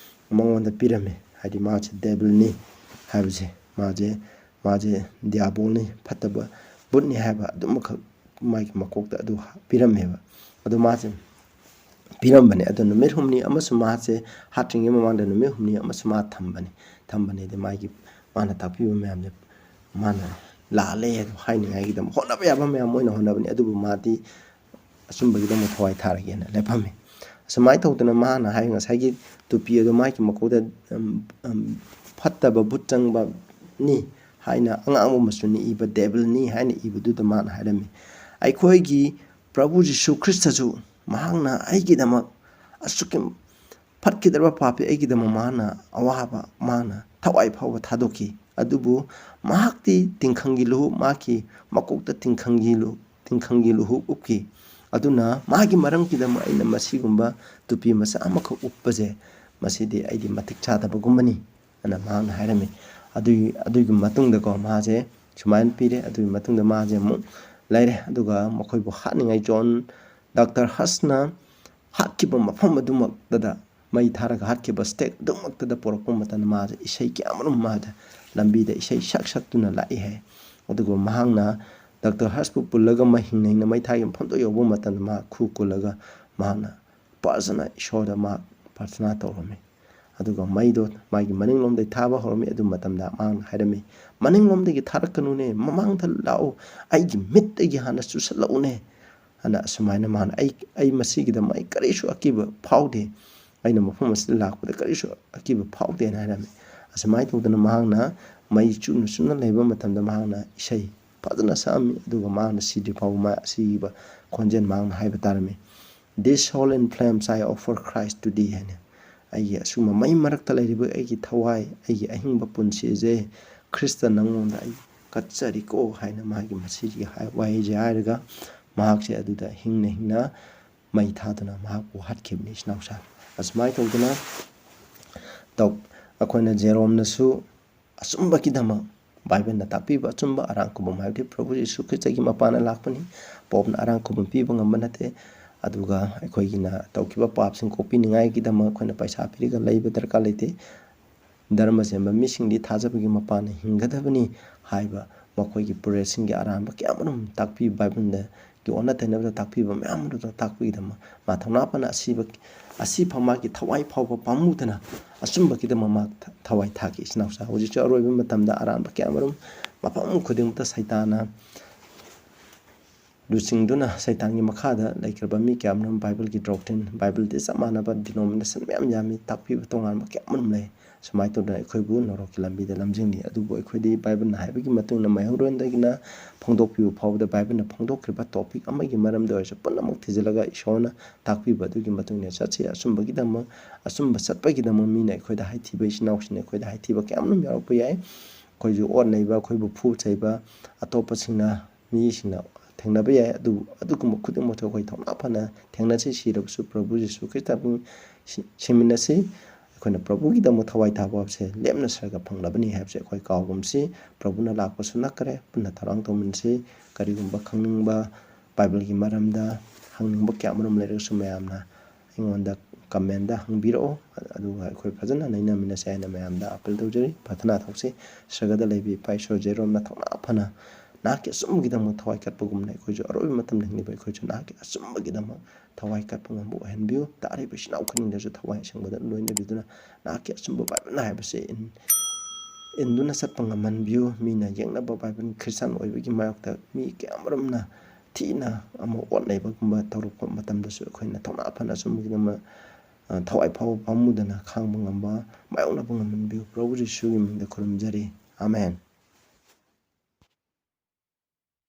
ꯃꯉꯣꯟꯗ ꯄꯤꯔꯝꯃꯤ꯫ ꯍꯥꯏꯗꯤ ꯃꯥꯁꯦ devilꯅꯤ ꯍꯥꯏꯕꯁꯦ, ꯃꯥꯁꯦ, ꯃꯥꯁꯦ ꯗꯤꯌꯥꯕꯣꯜꯅꯤ, ꯐꯠꯇꯕ ꯚꯨꯠꯅꯤ ꯍꯥꯏꯕ ꯑꯗꯨꯃꯈꯛ ꯃꯥꯒꯤ ꯃꯀꯣꯛꯇ ꯑꯗꯨ ꯄꯤꯔꯝꯃꯦꯕ꯫ ꯑꯗꯨ ꯃꯥꯁꯦ ꯄꯤꯔꯝꯕꯅꯦ꯫ ꯑꯗꯣ ꯅꯨꯃꯤꯠ ꯍꯨꯝꯅꯤ ꯑꯃꯁꯨ ꯃꯥꯁꯦ ꯍꯥꯠꯇ꯭ꯔꯤꯉꯩ ꯃꯃꯥꯡꯗ ꯅꯨꯃꯤꯠ ꯍꯨꯝꯅꯤ ꯑꯃꯁꯨ ꯃꯥ ꯊꯝꯕꯅꯤ꯫ ꯊꯝꯕꯅꯤꯗꯤ ꯃꯥꯒꯤ, ꯃꯥꯅ ꯇꯥꯛꯄꯤꯕ ꯃꯌꯥꯝꯁꯦ ꯃꯥꯅ ꯂꯥꯜꯂꯦ ꯑꯗꯨ ꯍꯥꯏꯅꯤꯡꯉꯥꯏꯒꯤꯗꯃꯛ ꯍꯣꯠꯅꯕ ꯌꯥꯕ ꯃꯌꯥꯝ ꯃꯣꯏꯅ ꯍꯣꯠꯅꯕꯅꯤ, ꯑꯗꯨꯕꯨ ꯃꯥꯗꯤ ꯑꯆꯨꯝꯕꯒꯤꯗꯃꯛ ꯊꯋꯥꯏ ꯊꯥꯔꯒꯦꯅ ꯂꯦꯞꯄꯝꯃꯤ꯫ ꯑꯁꯨꯃꯥꯏꯅ ꯇꯧꯗꯅ ꯃꯥꯅ ꯍꯥꯏ, ꯉꯁꯥꯏꯒꯤ ꯇꯨꯄꯤ ꯑꯗꯣ ꯃꯥꯒꯤ ꯃꯀꯣꯛꯇ, ꯎꯝ, ꯎꯝ, ꯐꯠꯇꯕ ꯚꯨꯠ ꯆꯪꯕꯅꯤ ꯍꯥꯏꯅ, ꯑꯉꯥꯡꯕ ꯃꯆꯨꯅ ꯏꯕ, devilꯅꯤ ꯍꯥꯏꯅ ꯏꯕꯗꯨꯗ ꯃꯥꯅ ꯍꯥꯏꯔꯝꯃꯤ, "ꯑꯩꯈꯣꯏꯒꯤ ꯄ꯭ꯔꯚꯨ ꯖꯤꯁꯨ ꯈ꯭ꯔꯤꯁꯇꯁꯨ ꯃꯍꯥꯛꯅ ꯑꯩꯒꯤꯗꯃꯛ ꯑꯁꯨꯛꯀꯤ ꯐꯠꯈꯤꯗ꯭ꯔꯕ ꯄꯥꯄꯤ ꯑꯩꯒꯤꯗꯃꯛ ꯃꯥꯅ ꯑꯋꯥꯕ ꯃꯥꯅ ꯊꯋꯥꯏ ꯐꯥꯎꯕ ꯊꯥꯗꯣꯛꯈꯤ꯫ ꯑꯗꯨꯕꯨ ꯃꯍꯥꯛꯇꯤ ꯇꯤꯡꯈꯪꯒꯤ ꯂꯨꯍꯨꯞ, ꯃꯍꯥꯛꯀꯤ ꯃꯀꯣꯛꯇ ꯇꯤꯡꯈꯪꯒꯤ ꯂꯨ-, ꯇꯤꯡꯈꯪꯒꯤ ꯂꯨꯍꯨꯞ ꯎꯞꯈꯤ꯫ ꯑꯗꯨꯅ ꯃꯥꯒꯤ ꯃꯔꯝꯒꯤꯗꯃꯛ ꯑꯩꯅ ꯃꯁꯤꯒꯨꯝꯕ ꯇꯨꯄꯤ ꯃꯆꯥ ꯑꯃꯈꯛ ꯎꯞꯄꯁꯦ, ꯃꯁꯤꯗꯤ ꯑꯩꯗꯤ ꯃꯇꯤꯛ ꯆꯥꯗꯕꯒꯨꯝꯕꯅꯤ ꯑꯅ ꯃꯍꯥꯛꯅ ꯍꯥꯏꯔꯝꯃꯤ꯫ ꯑꯗꯨꯒꯤ, ꯑꯗꯨꯒꯤ ꯃꯇꯨꯡꯗꯀꯣ ꯃꯥꯁꯦ ꯁꯨꯃꯥꯏꯅ ꯄꯤꯔꯦ꯫ ꯑꯗꯨꯒꯤ ꯃꯇꯨꯡꯗ ꯃꯥꯁꯦ ꯑꯃꯨꯛ ꯂꯩꯔꯦ꯫ ꯑꯗꯨꯒ ꯃꯈꯣꯏꯕꯨ ꯍꯥꯠꯅꯤꯡꯉꯥꯏ ꯖꯣꯟ, ꯗꯥꯛꯇꯔ ꯍꯁꯅ ꯍꯥꯠꯈꯤꯕ ꯃꯐꯝ ꯑꯗꯨꯃꯛꯇꯗ, ꯃꯩ ꯊꯥꯔꯒ ꯍꯥꯠꯈꯤꯕ ꯁ꯭ꯇꯦꯛ ꯑꯗꯨꯃꯛꯇꯗ ꯄꯨꯔꯛꯄ ꯃꯇꯝꯗ ꯃꯥꯁꯦ ꯏꯁꯩ ꯀꯌꯥꯃꯔꯨꯝ ꯃꯥꯗ ꯂꯝꯕꯤꯗ ꯏꯁꯩ ꯁꯛ ꯁꯛꯇꯨꯅ ꯂꯥꯛꯏ ꯍꯥꯏ꯫ ꯑꯗꯨꯒ ꯃꯍꯥꯛꯅ ꯗꯥꯛꯇꯔ ꯍꯁꯄꯨ ꯄꯨꯜꯂꯒ ꯃꯩ ꯍꯤꯡꯅ ꯍꯤꯡꯅ ꯃꯩ ꯊꯥꯒꯤ ꯃꯐꯝꯗꯣ ꯌꯧꯕ ꯃꯇꯝꯗ ꯃꯍꯥꯛ ꯈꯨ ꯀꯨꯜꯂꯒ ꯃꯍꯥꯛꯅ ꯐꯖꯅ ꯏꯁꯣꯔꯗ ꯃꯍꯥꯛ ꯄ꯭ꯔꯥꯊꯅꯥ ꯇꯧꯔꯝꯃꯤ꯫ ꯑꯗꯨꯒ ꯃꯩꯗꯣ ꯃꯥꯒꯤ ꯃꯅꯤꯡꯂꯣꯝꯗꯒꯤ ꯊꯥꯕ ꯍꯧꯔꯝꯃꯤ꯫ ꯑꯗꯨ ꯃꯇꯝꯗ ꯃꯍꯥꯛꯅ ꯍꯥꯏꯔꯝꯃꯤ, "ꯃꯅꯤꯡꯂꯣꯝꯗꯒꯤ ꯊꯥꯔꯛꯀꯅꯨꯅꯦ, ꯃꯃꯥꯡꯗ ꯂꯥꯛꯑꯣ, ꯑꯩꯒꯤ ꯃꯤꯠꯇꯒꯤ ꯍꯥꯟꯅ ꯆꯨꯁꯜꯂꯛꯎꯅꯦ" ꯑꯅ ꯑꯁꯨꯃꯥꯏꯅ ꯃꯥꯅ, "ꯑꯩ, ꯑꯩ ꯃꯁꯤꯒꯤꯗꯃꯛ ꯑꯩ ꯀꯔꯤꯁꯨ ꯑꯀꯤꯕ ꯐꯥꯎꯗꯦ, ꯑꯩꯅ ꯃꯐꯝ ꯑꯁꯤꯗ ꯂꯥꯛꯄꯗ ꯀꯔꯤꯁꯨ ꯑꯀꯤꯕ ꯐꯥꯎꯗꯦꯅ" ꯍꯥꯏꯔꯝꯃꯤ꯫ ꯑꯁꯨꯃꯥꯏꯅ ꯇꯧꯗꯅ ꯃꯍꯥꯛꯅ ꯃꯩ ꯆꯨꯝꯅ ꯆꯨꯝꯅ ꯂꯩꯕ ꯃꯇꯝꯗ ꯃꯍꯥꯛꯅ ꯏꯁꯩ ꯐꯖꯅ ꯁꯛꯑꯝꯃꯤ꯫ ꯑꯗꯨꯒ ꯃꯍꯥꯛꯅ ꯁꯤꯗ꯭ꯔꯤ ꯐꯥꯎꯕ ꯃꯥ ꯑꯁꯤꯕ ꯈꯣꯟꯖꯦꯜ ꯃꯍꯥꯛꯅ ꯍꯥꯏꯕ ꯇꯥꯔꯝꯃꯤ, "This soul in flames I offer Christ to thee" ꯍꯥꯏꯅ, "ꯑꯩꯒꯤ ꯑꯁꯨꯝꯕ ꯃꯩ ꯃꯔꯛꯇ ꯂꯩꯔꯤꯕ ꯑꯩꯒꯤ ꯊꯋꯥꯏ, ꯑꯩꯒꯤ ꯑꯍꯤꯡꯕ ꯄꯨꯟꯁꯤꯁꯦ ꯈ꯭ꯔꯤꯁꯇ ꯅꯪꯉꯣꯟꯗ ꯑꯩ ꯀꯠꯆꯔꯤꯀꯣ" ꯍꯥꯏꯅ ꯃꯥꯒꯤ ꯃꯁꯤꯒꯤ ꯍꯥꯏ-, ꯋꯥꯍꯩꯁꯦ ꯍꯥꯏꯔꯒ ꯃꯍꯥꯛꯁꯦ ꯑꯗꯨꯗ ꯍꯤꯡꯅ ꯍꯤꯡꯅ ꯃꯩ ꯊꯥꯗꯨꯅ ꯃꯍꯥꯛꯄꯨ ꯍꯥꯠꯈꯤꯕꯅꯤ, ꯏꯆꯤꯟ ꯏꯅꯥꯎꯁꯥ꯫ ꯑꯁꯨꯃꯥꯏꯅ ꯇꯧꯗꯅ ꯇꯧ-, ꯑꯩꯈꯣꯏꯅ ꯖꯦꯔꯣꯝꯅꯁꯨ ꯑꯆꯨꯝꯕꯒꯤꯗꯃꯛ ꯕꯥꯏꯕꯜꯅ ꯇꯥꯛꯄꯤꯕ ꯑꯆꯨꯝꯕ ꯑꯔꯥꯡ ꯈꯨꯕꯝ ꯍꯥꯏꯕꯗꯤ ꯄ꯭ꯔꯚꯨ ꯌꯤꯁꯨ ꯈ꯭ꯔꯤꯁꯇꯒꯤ ꯃꯄꯥꯟꯅ ꯂꯥꯛꯄꯅꯤ꯫ ꯄꯣꯞꯅ ꯑꯔꯥꯡ ꯈꯨꯕꯝ ꯄꯤꯕ ꯉꯝꯕ ꯅꯠꯇꯦ꯫ ꯑꯗꯨꯒ ꯑꯩꯈꯣꯏꯒꯤꯅ ꯇꯧꯈꯤꯕ ꯄꯥꯞꯁꯤꯡ ꯀꯣꯛꯄꯤꯅꯤꯡꯉꯥꯏꯒꯤꯗꯃꯛ ꯑꯩꯈꯣꯏꯅ ꯄꯩꯁꯥ ꯄꯤꯔꯒ ꯂꯩꯕ ꯗꯔꯀꯥꯔ ꯂꯩꯇꯦ꯫ ꯙꯔꯃ ꯆꯦꯟꯕ ꯃꯤꯁꯤꯡꯗꯤ ꯊꯥꯖꯕꯒꯤ ꯃꯄꯥꯟꯅ ꯍꯤꯡꯒꯗꯕꯅꯤ ꯍꯥꯏꯕ ꯃꯈꯣꯏꯒꯤ ꯄ꯭ꯔꯣꯖꯦꯛꯁꯤꯡꯒꯤ ꯑꯔꯥꯟꯕ ꯀꯌꯥ ꯑꯃꯔꯣꯝ ꯇꯥꯛꯄꯤ, ꯕꯥꯏꯕꯜꯗꯒꯤ ꯑꯣꯟꯅ ꯇꯩꯅꯕꯗ ꯇꯥꯛꯄꯤꯕ ꯃꯌꯥꯝ ꯑꯗꯨꯗ ꯇꯥꯛꯄꯒꯤꯗꯃꯛ ꯃꯥ ꯊꯧꯅꯥ ꯐꯅ ꯑꯁꯤꯕ, ꯑꯁꯤ ꯐꯥꯎ ꯃꯥꯒꯤ ꯊꯋꯥꯏ ꯐꯥꯎꯕ ꯄꯥꯝꯃꯨꯗꯅ ꯑꯆꯨꯝꯕꯒꯤꯗꯃꯛ ꯃꯥ ꯊ-, ꯊꯋꯥꯏ ꯊꯥꯈꯤ꯫ ꯏꯆꯤꯟ ꯏꯅꯥꯎꯁꯥ, ꯍꯧꯖꯤꯛꯁꯨ ꯑꯔꯣꯏꯕ ꯃꯇꯝꯗ ꯑꯔꯥꯟꯕ ꯀꯌꯥ ꯑꯃꯔꯣꯝ ꯃꯐꯝ ꯈꯨꯗꯤꯡꯃꯛꯇ ꯁꯩꯇꯥꯟꯅ ꯂꯨꯆꯤꯡꯗꯨꯅ ꯁꯩꯇꯥꯟꯒꯤ ꯃꯈꯥꯗ ꯂꯩꯈ꯭ꯔꯕ ꯃꯤ ꯀꯌꯥ ꯑꯃꯔꯣꯝ ꯕꯥꯏꯕꯜꯒꯤ ꯗꯣꯛꯇ꯭ꯔꯤꯟ, ꯕꯥꯏꯕꯜꯗꯤ ꯆꯞ ꯃꯥꯟꯅꯕ ꯗꯤꯅꯣꯃꯤꯅꯦꯁꯟ ꯃꯌꯥꯝ ꯌꯥꯝꯃꯤ, ꯇꯥꯛꯄꯤꯕ ꯇꯣꯉꯥꯟꯕ ꯀꯌꯥ ꯑꯃꯔꯣꯝ ꯂꯩ꯫ ꯁꯨꯃꯥꯏꯅ ꯇꯧꯗꯅ ꯑꯩꯈꯣꯏꯕꯨ ꯅꯣꯔꯣꯛꯀꯤ ꯂꯝꯕꯤꯗ ꯂꯝꯖꯤꯡꯂꯤ꯫ ꯑꯗꯨꯕꯨ ꯑꯩꯈꯣꯏꯗꯤ ꯕꯥꯏꯕꯜꯅ ꯍꯥꯏꯕꯒꯤ ꯃꯇꯨꯡ ꯏꯟꯅ ꯃꯩꯍꯧꯔꯣꯟꯗꯒꯤꯅ ꯐꯣꯡꯗꯣꯛꯄꯤꯕ ꯐꯥꯎꯕꯗ ꯕꯥꯏꯕꯜꯅ ꯐꯣꯡꯗꯣꯛꯈ꯭ꯔꯤꯕ topic ꯑꯃꯒꯤ ꯃꯔꯝꯗ ꯑꯣꯏꯔꯁꯨ ꯄꯨꯝꯅꯃꯛ ꯊꯤꯖꯤꯜꯂꯒ ꯏꯁꯣꯔꯅ ꯇꯥꯛꯄꯤꯕ ꯑꯗꯨꯒꯤ ꯃꯇꯨꯡ ꯏꯟꯅ ꯆꯠꯁꯤ꯫ ꯑꯆꯨꯝꯕꯒꯤꯗꯃꯛ, ꯑꯆꯨꯝꯕ ꯆꯠꯄꯒꯤꯗꯃꯛ ꯃꯤꯅ ꯑꯩꯈꯣꯏꯗ ꯍꯥꯏꯊꯤꯕ, ꯏꯆꯤꯟ ꯏꯅꯥꯎꯁꯤꯡꯅ ꯑꯩꯈꯣꯏꯗ ꯍꯥꯏꯊꯤꯕ ꯀꯌꯥ ꯑꯃ ꯌꯥꯎꯔꯛꯄ ꯌꯥꯏ꯫ ꯑꯩꯈꯣꯏꯁꯨ ꯑꯣꯠ ꯅꯩꯕ, ꯑꯩꯈꯣꯏꯕꯨ ꯐꯨ ꯆꯩꯕ, ꯑꯇꯣꯞꯄꯁꯤꯡꯅ, ꯃꯤꯁꯤꯡꯅ ꯊꯦꯡꯅꯕ ꯌꯥꯏ꯫ ꯑꯗꯨꯕꯨ ꯑꯗꯨꯒꯨꯝꯕ ꯈꯨꯗꯤꯡꯃꯛꯇꯣ ꯑꯩꯈꯣꯏ ꯊꯧꯅꯥ ꯐꯅ ꯊꯦꯡꯅꯁꯤ꯫ ꯁꯤꯔꯕꯁꯨ ꯄ꯭ꯔꯚꯨ ꯖꯤꯁꯨ ꯈ꯭ꯔꯤꯁꯇꯕꯨ ꯁꯤ-, ꯁꯤꯃꯤꯟꯅꯁꯤ꯫ ꯑꯩꯈꯣꯏꯅ ꯄ꯭ꯔꯚꯨꯒꯤꯗꯃꯛ ꯊꯋꯥꯏ ꯊꯥꯕ ꯍꯥꯏꯕꯁꯦ ꯂꯦꯝꯅ ꯁꯔꯒ ꯐꯪꯂꯕꯅꯤ ꯍꯥꯏꯕꯁꯦ ꯑꯩꯈꯣꯏ ꯀꯥꯎꯒꯨꯝꯁꯤ꯫ ꯄ꯭ꯔꯚꯨꯅ ꯂꯥꯛꯄꯁꯨ ꯅꯛꯈ꯭ꯔꯦ꯫ ꯄꯨꯟꯅ ꯊꯧꯔꯥꯡ ꯇꯧꯃꯤꯟꯅꯁꯤ꯫ ꯀꯔꯤꯒꯨꯝꯕ ꯈꯪꯅꯤꯡꯕ, ꯕꯥꯏꯕꯜꯒꯤ ꯃꯔꯝꯗ ꯍꯪꯅꯤꯡꯕ ꯀꯌꯥ ꯑꯃꯔꯣꯝ ꯂꯩꯔꯒꯁꯨ ꯃꯌꯥꯝꯅ ꯑꯩꯉꯣꯟꯗ comment ꯍꯪꯕꯤꯔꯛꯑꯣ, ꯑꯗꯨꯒ ꯑꯩꯈꯣꯏ ꯐꯖꯅ ꯅꯩꯅꯃꯤꯟꯅꯁꯦ ꯍꯥꯏꯅ ꯃꯌꯥꯝꯗ appeal ꯇꯧꯖꯔꯤ꯫ ꯄ꯭ꯔꯥꯊꯅꯥ ꯇꯧꯁꯤ꯫ ꯁꯔꯒꯗ ꯂꯩꯕ ꯏꯄꯥ ꯏꯁꯣꯔ ꯖꯦꯔꯣꯝꯅ ꯊꯧꯅꯥ ꯐꯅ ꯅꯍꯥꯛꯀꯤ ꯑꯆꯨꯝꯕꯒꯤꯗꯃꯛ ꯊꯋꯥꯏ ꯀꯠꯄꯒꯨꯝꯅ ꯑꯩꯈꯣꯏꯁꯨ ꯑꯔꯣꯏꯕ ꯃꯇꯝꯗ ꯍꯤꯡꯂꯤꯕ ꯑꯩꯈꯣꯏꯁꯨ ꯅꯍꯥꯛꯀꯤ ꯑꯆꯨꯝꯕꯒꯤꯗꯃꯛ ꯊꯋꯥꯏ ꯀꯠꯄ ꯉꯝꯕ ꯑꯣꯏꯍꯟꯕꯤꯌꯨ꯫ ꯇꯥꯔꯤꯕ ꯏꯆꯤꯟ ꯏꯅꯥꯎ ꯈꯨꯗꯤꯡꯗꯁꯨ ꯊꯋꯥꯏ ꯑꯁꯦꯡꯕꯗ ꯂꯣꯏꯅꯕꯤꯗꯨꯅ ꯅꯍꯥꯛꯀꯤ ꯑꯆꯨꯝꯕ ꯕꯥꯏꯕꯜ ꯍꯥꯏꯕꯁꯦ ꯏꯟ-, ꯏꯟꯗꯨꯅ ꯆꯠꯄ ꯉꯝꯍꯟꯕꯤꯌꯨ꯫ ꯃꯤꯅ ꯌꯦꯛꯅꯕ ꯕꯥꯏꯕꯜ ꯈ꯭ꯔꯤꯁꯇꯥꯟ ꯑꯣꯏꯕꯒꯤ ꯃꯥꯌꯣꯛꯇ ꯃꯤ ꯀꯌꯥ ꯑꯃꯔꯣꯝꯅ ꯊꯤꯅ ꯑꯃ ꯑꯣꯠꯅꯩꯕꯒꯨꯝꯕ ꯇꯧꯔꯛꯄ ꯃꯇꯝꯗꯁꯨ ꯑꯩꯈꯣꯏꯅ ꯊꯧꯅꯥ ꯐꯅ ꯑꯆꯨꯝꯕꯒꯤꯗꯃꯛ, ꯑ, ꯊꯋꯥꯏ ꯐꯥꯎꯕ ꯄꯥꯝꯃꯨꯗꯅ ꯈꯥꯡꯕ ꯉꯝꯕ, ꯃꯥꯌꯣꯛꯅꯕ ꯉꯝꯍꯟꯕꯤꯌꯨ꯫ ꯄ꯭ꯔꯚꯨ ꯖꯤꯁꯨꯒꯤ ꯃꯤꯡꯗ ꯈꯨꯔꯨꯝꯖꯔꯤ꯫ ꯑꯥꯃꯦꯟ꯫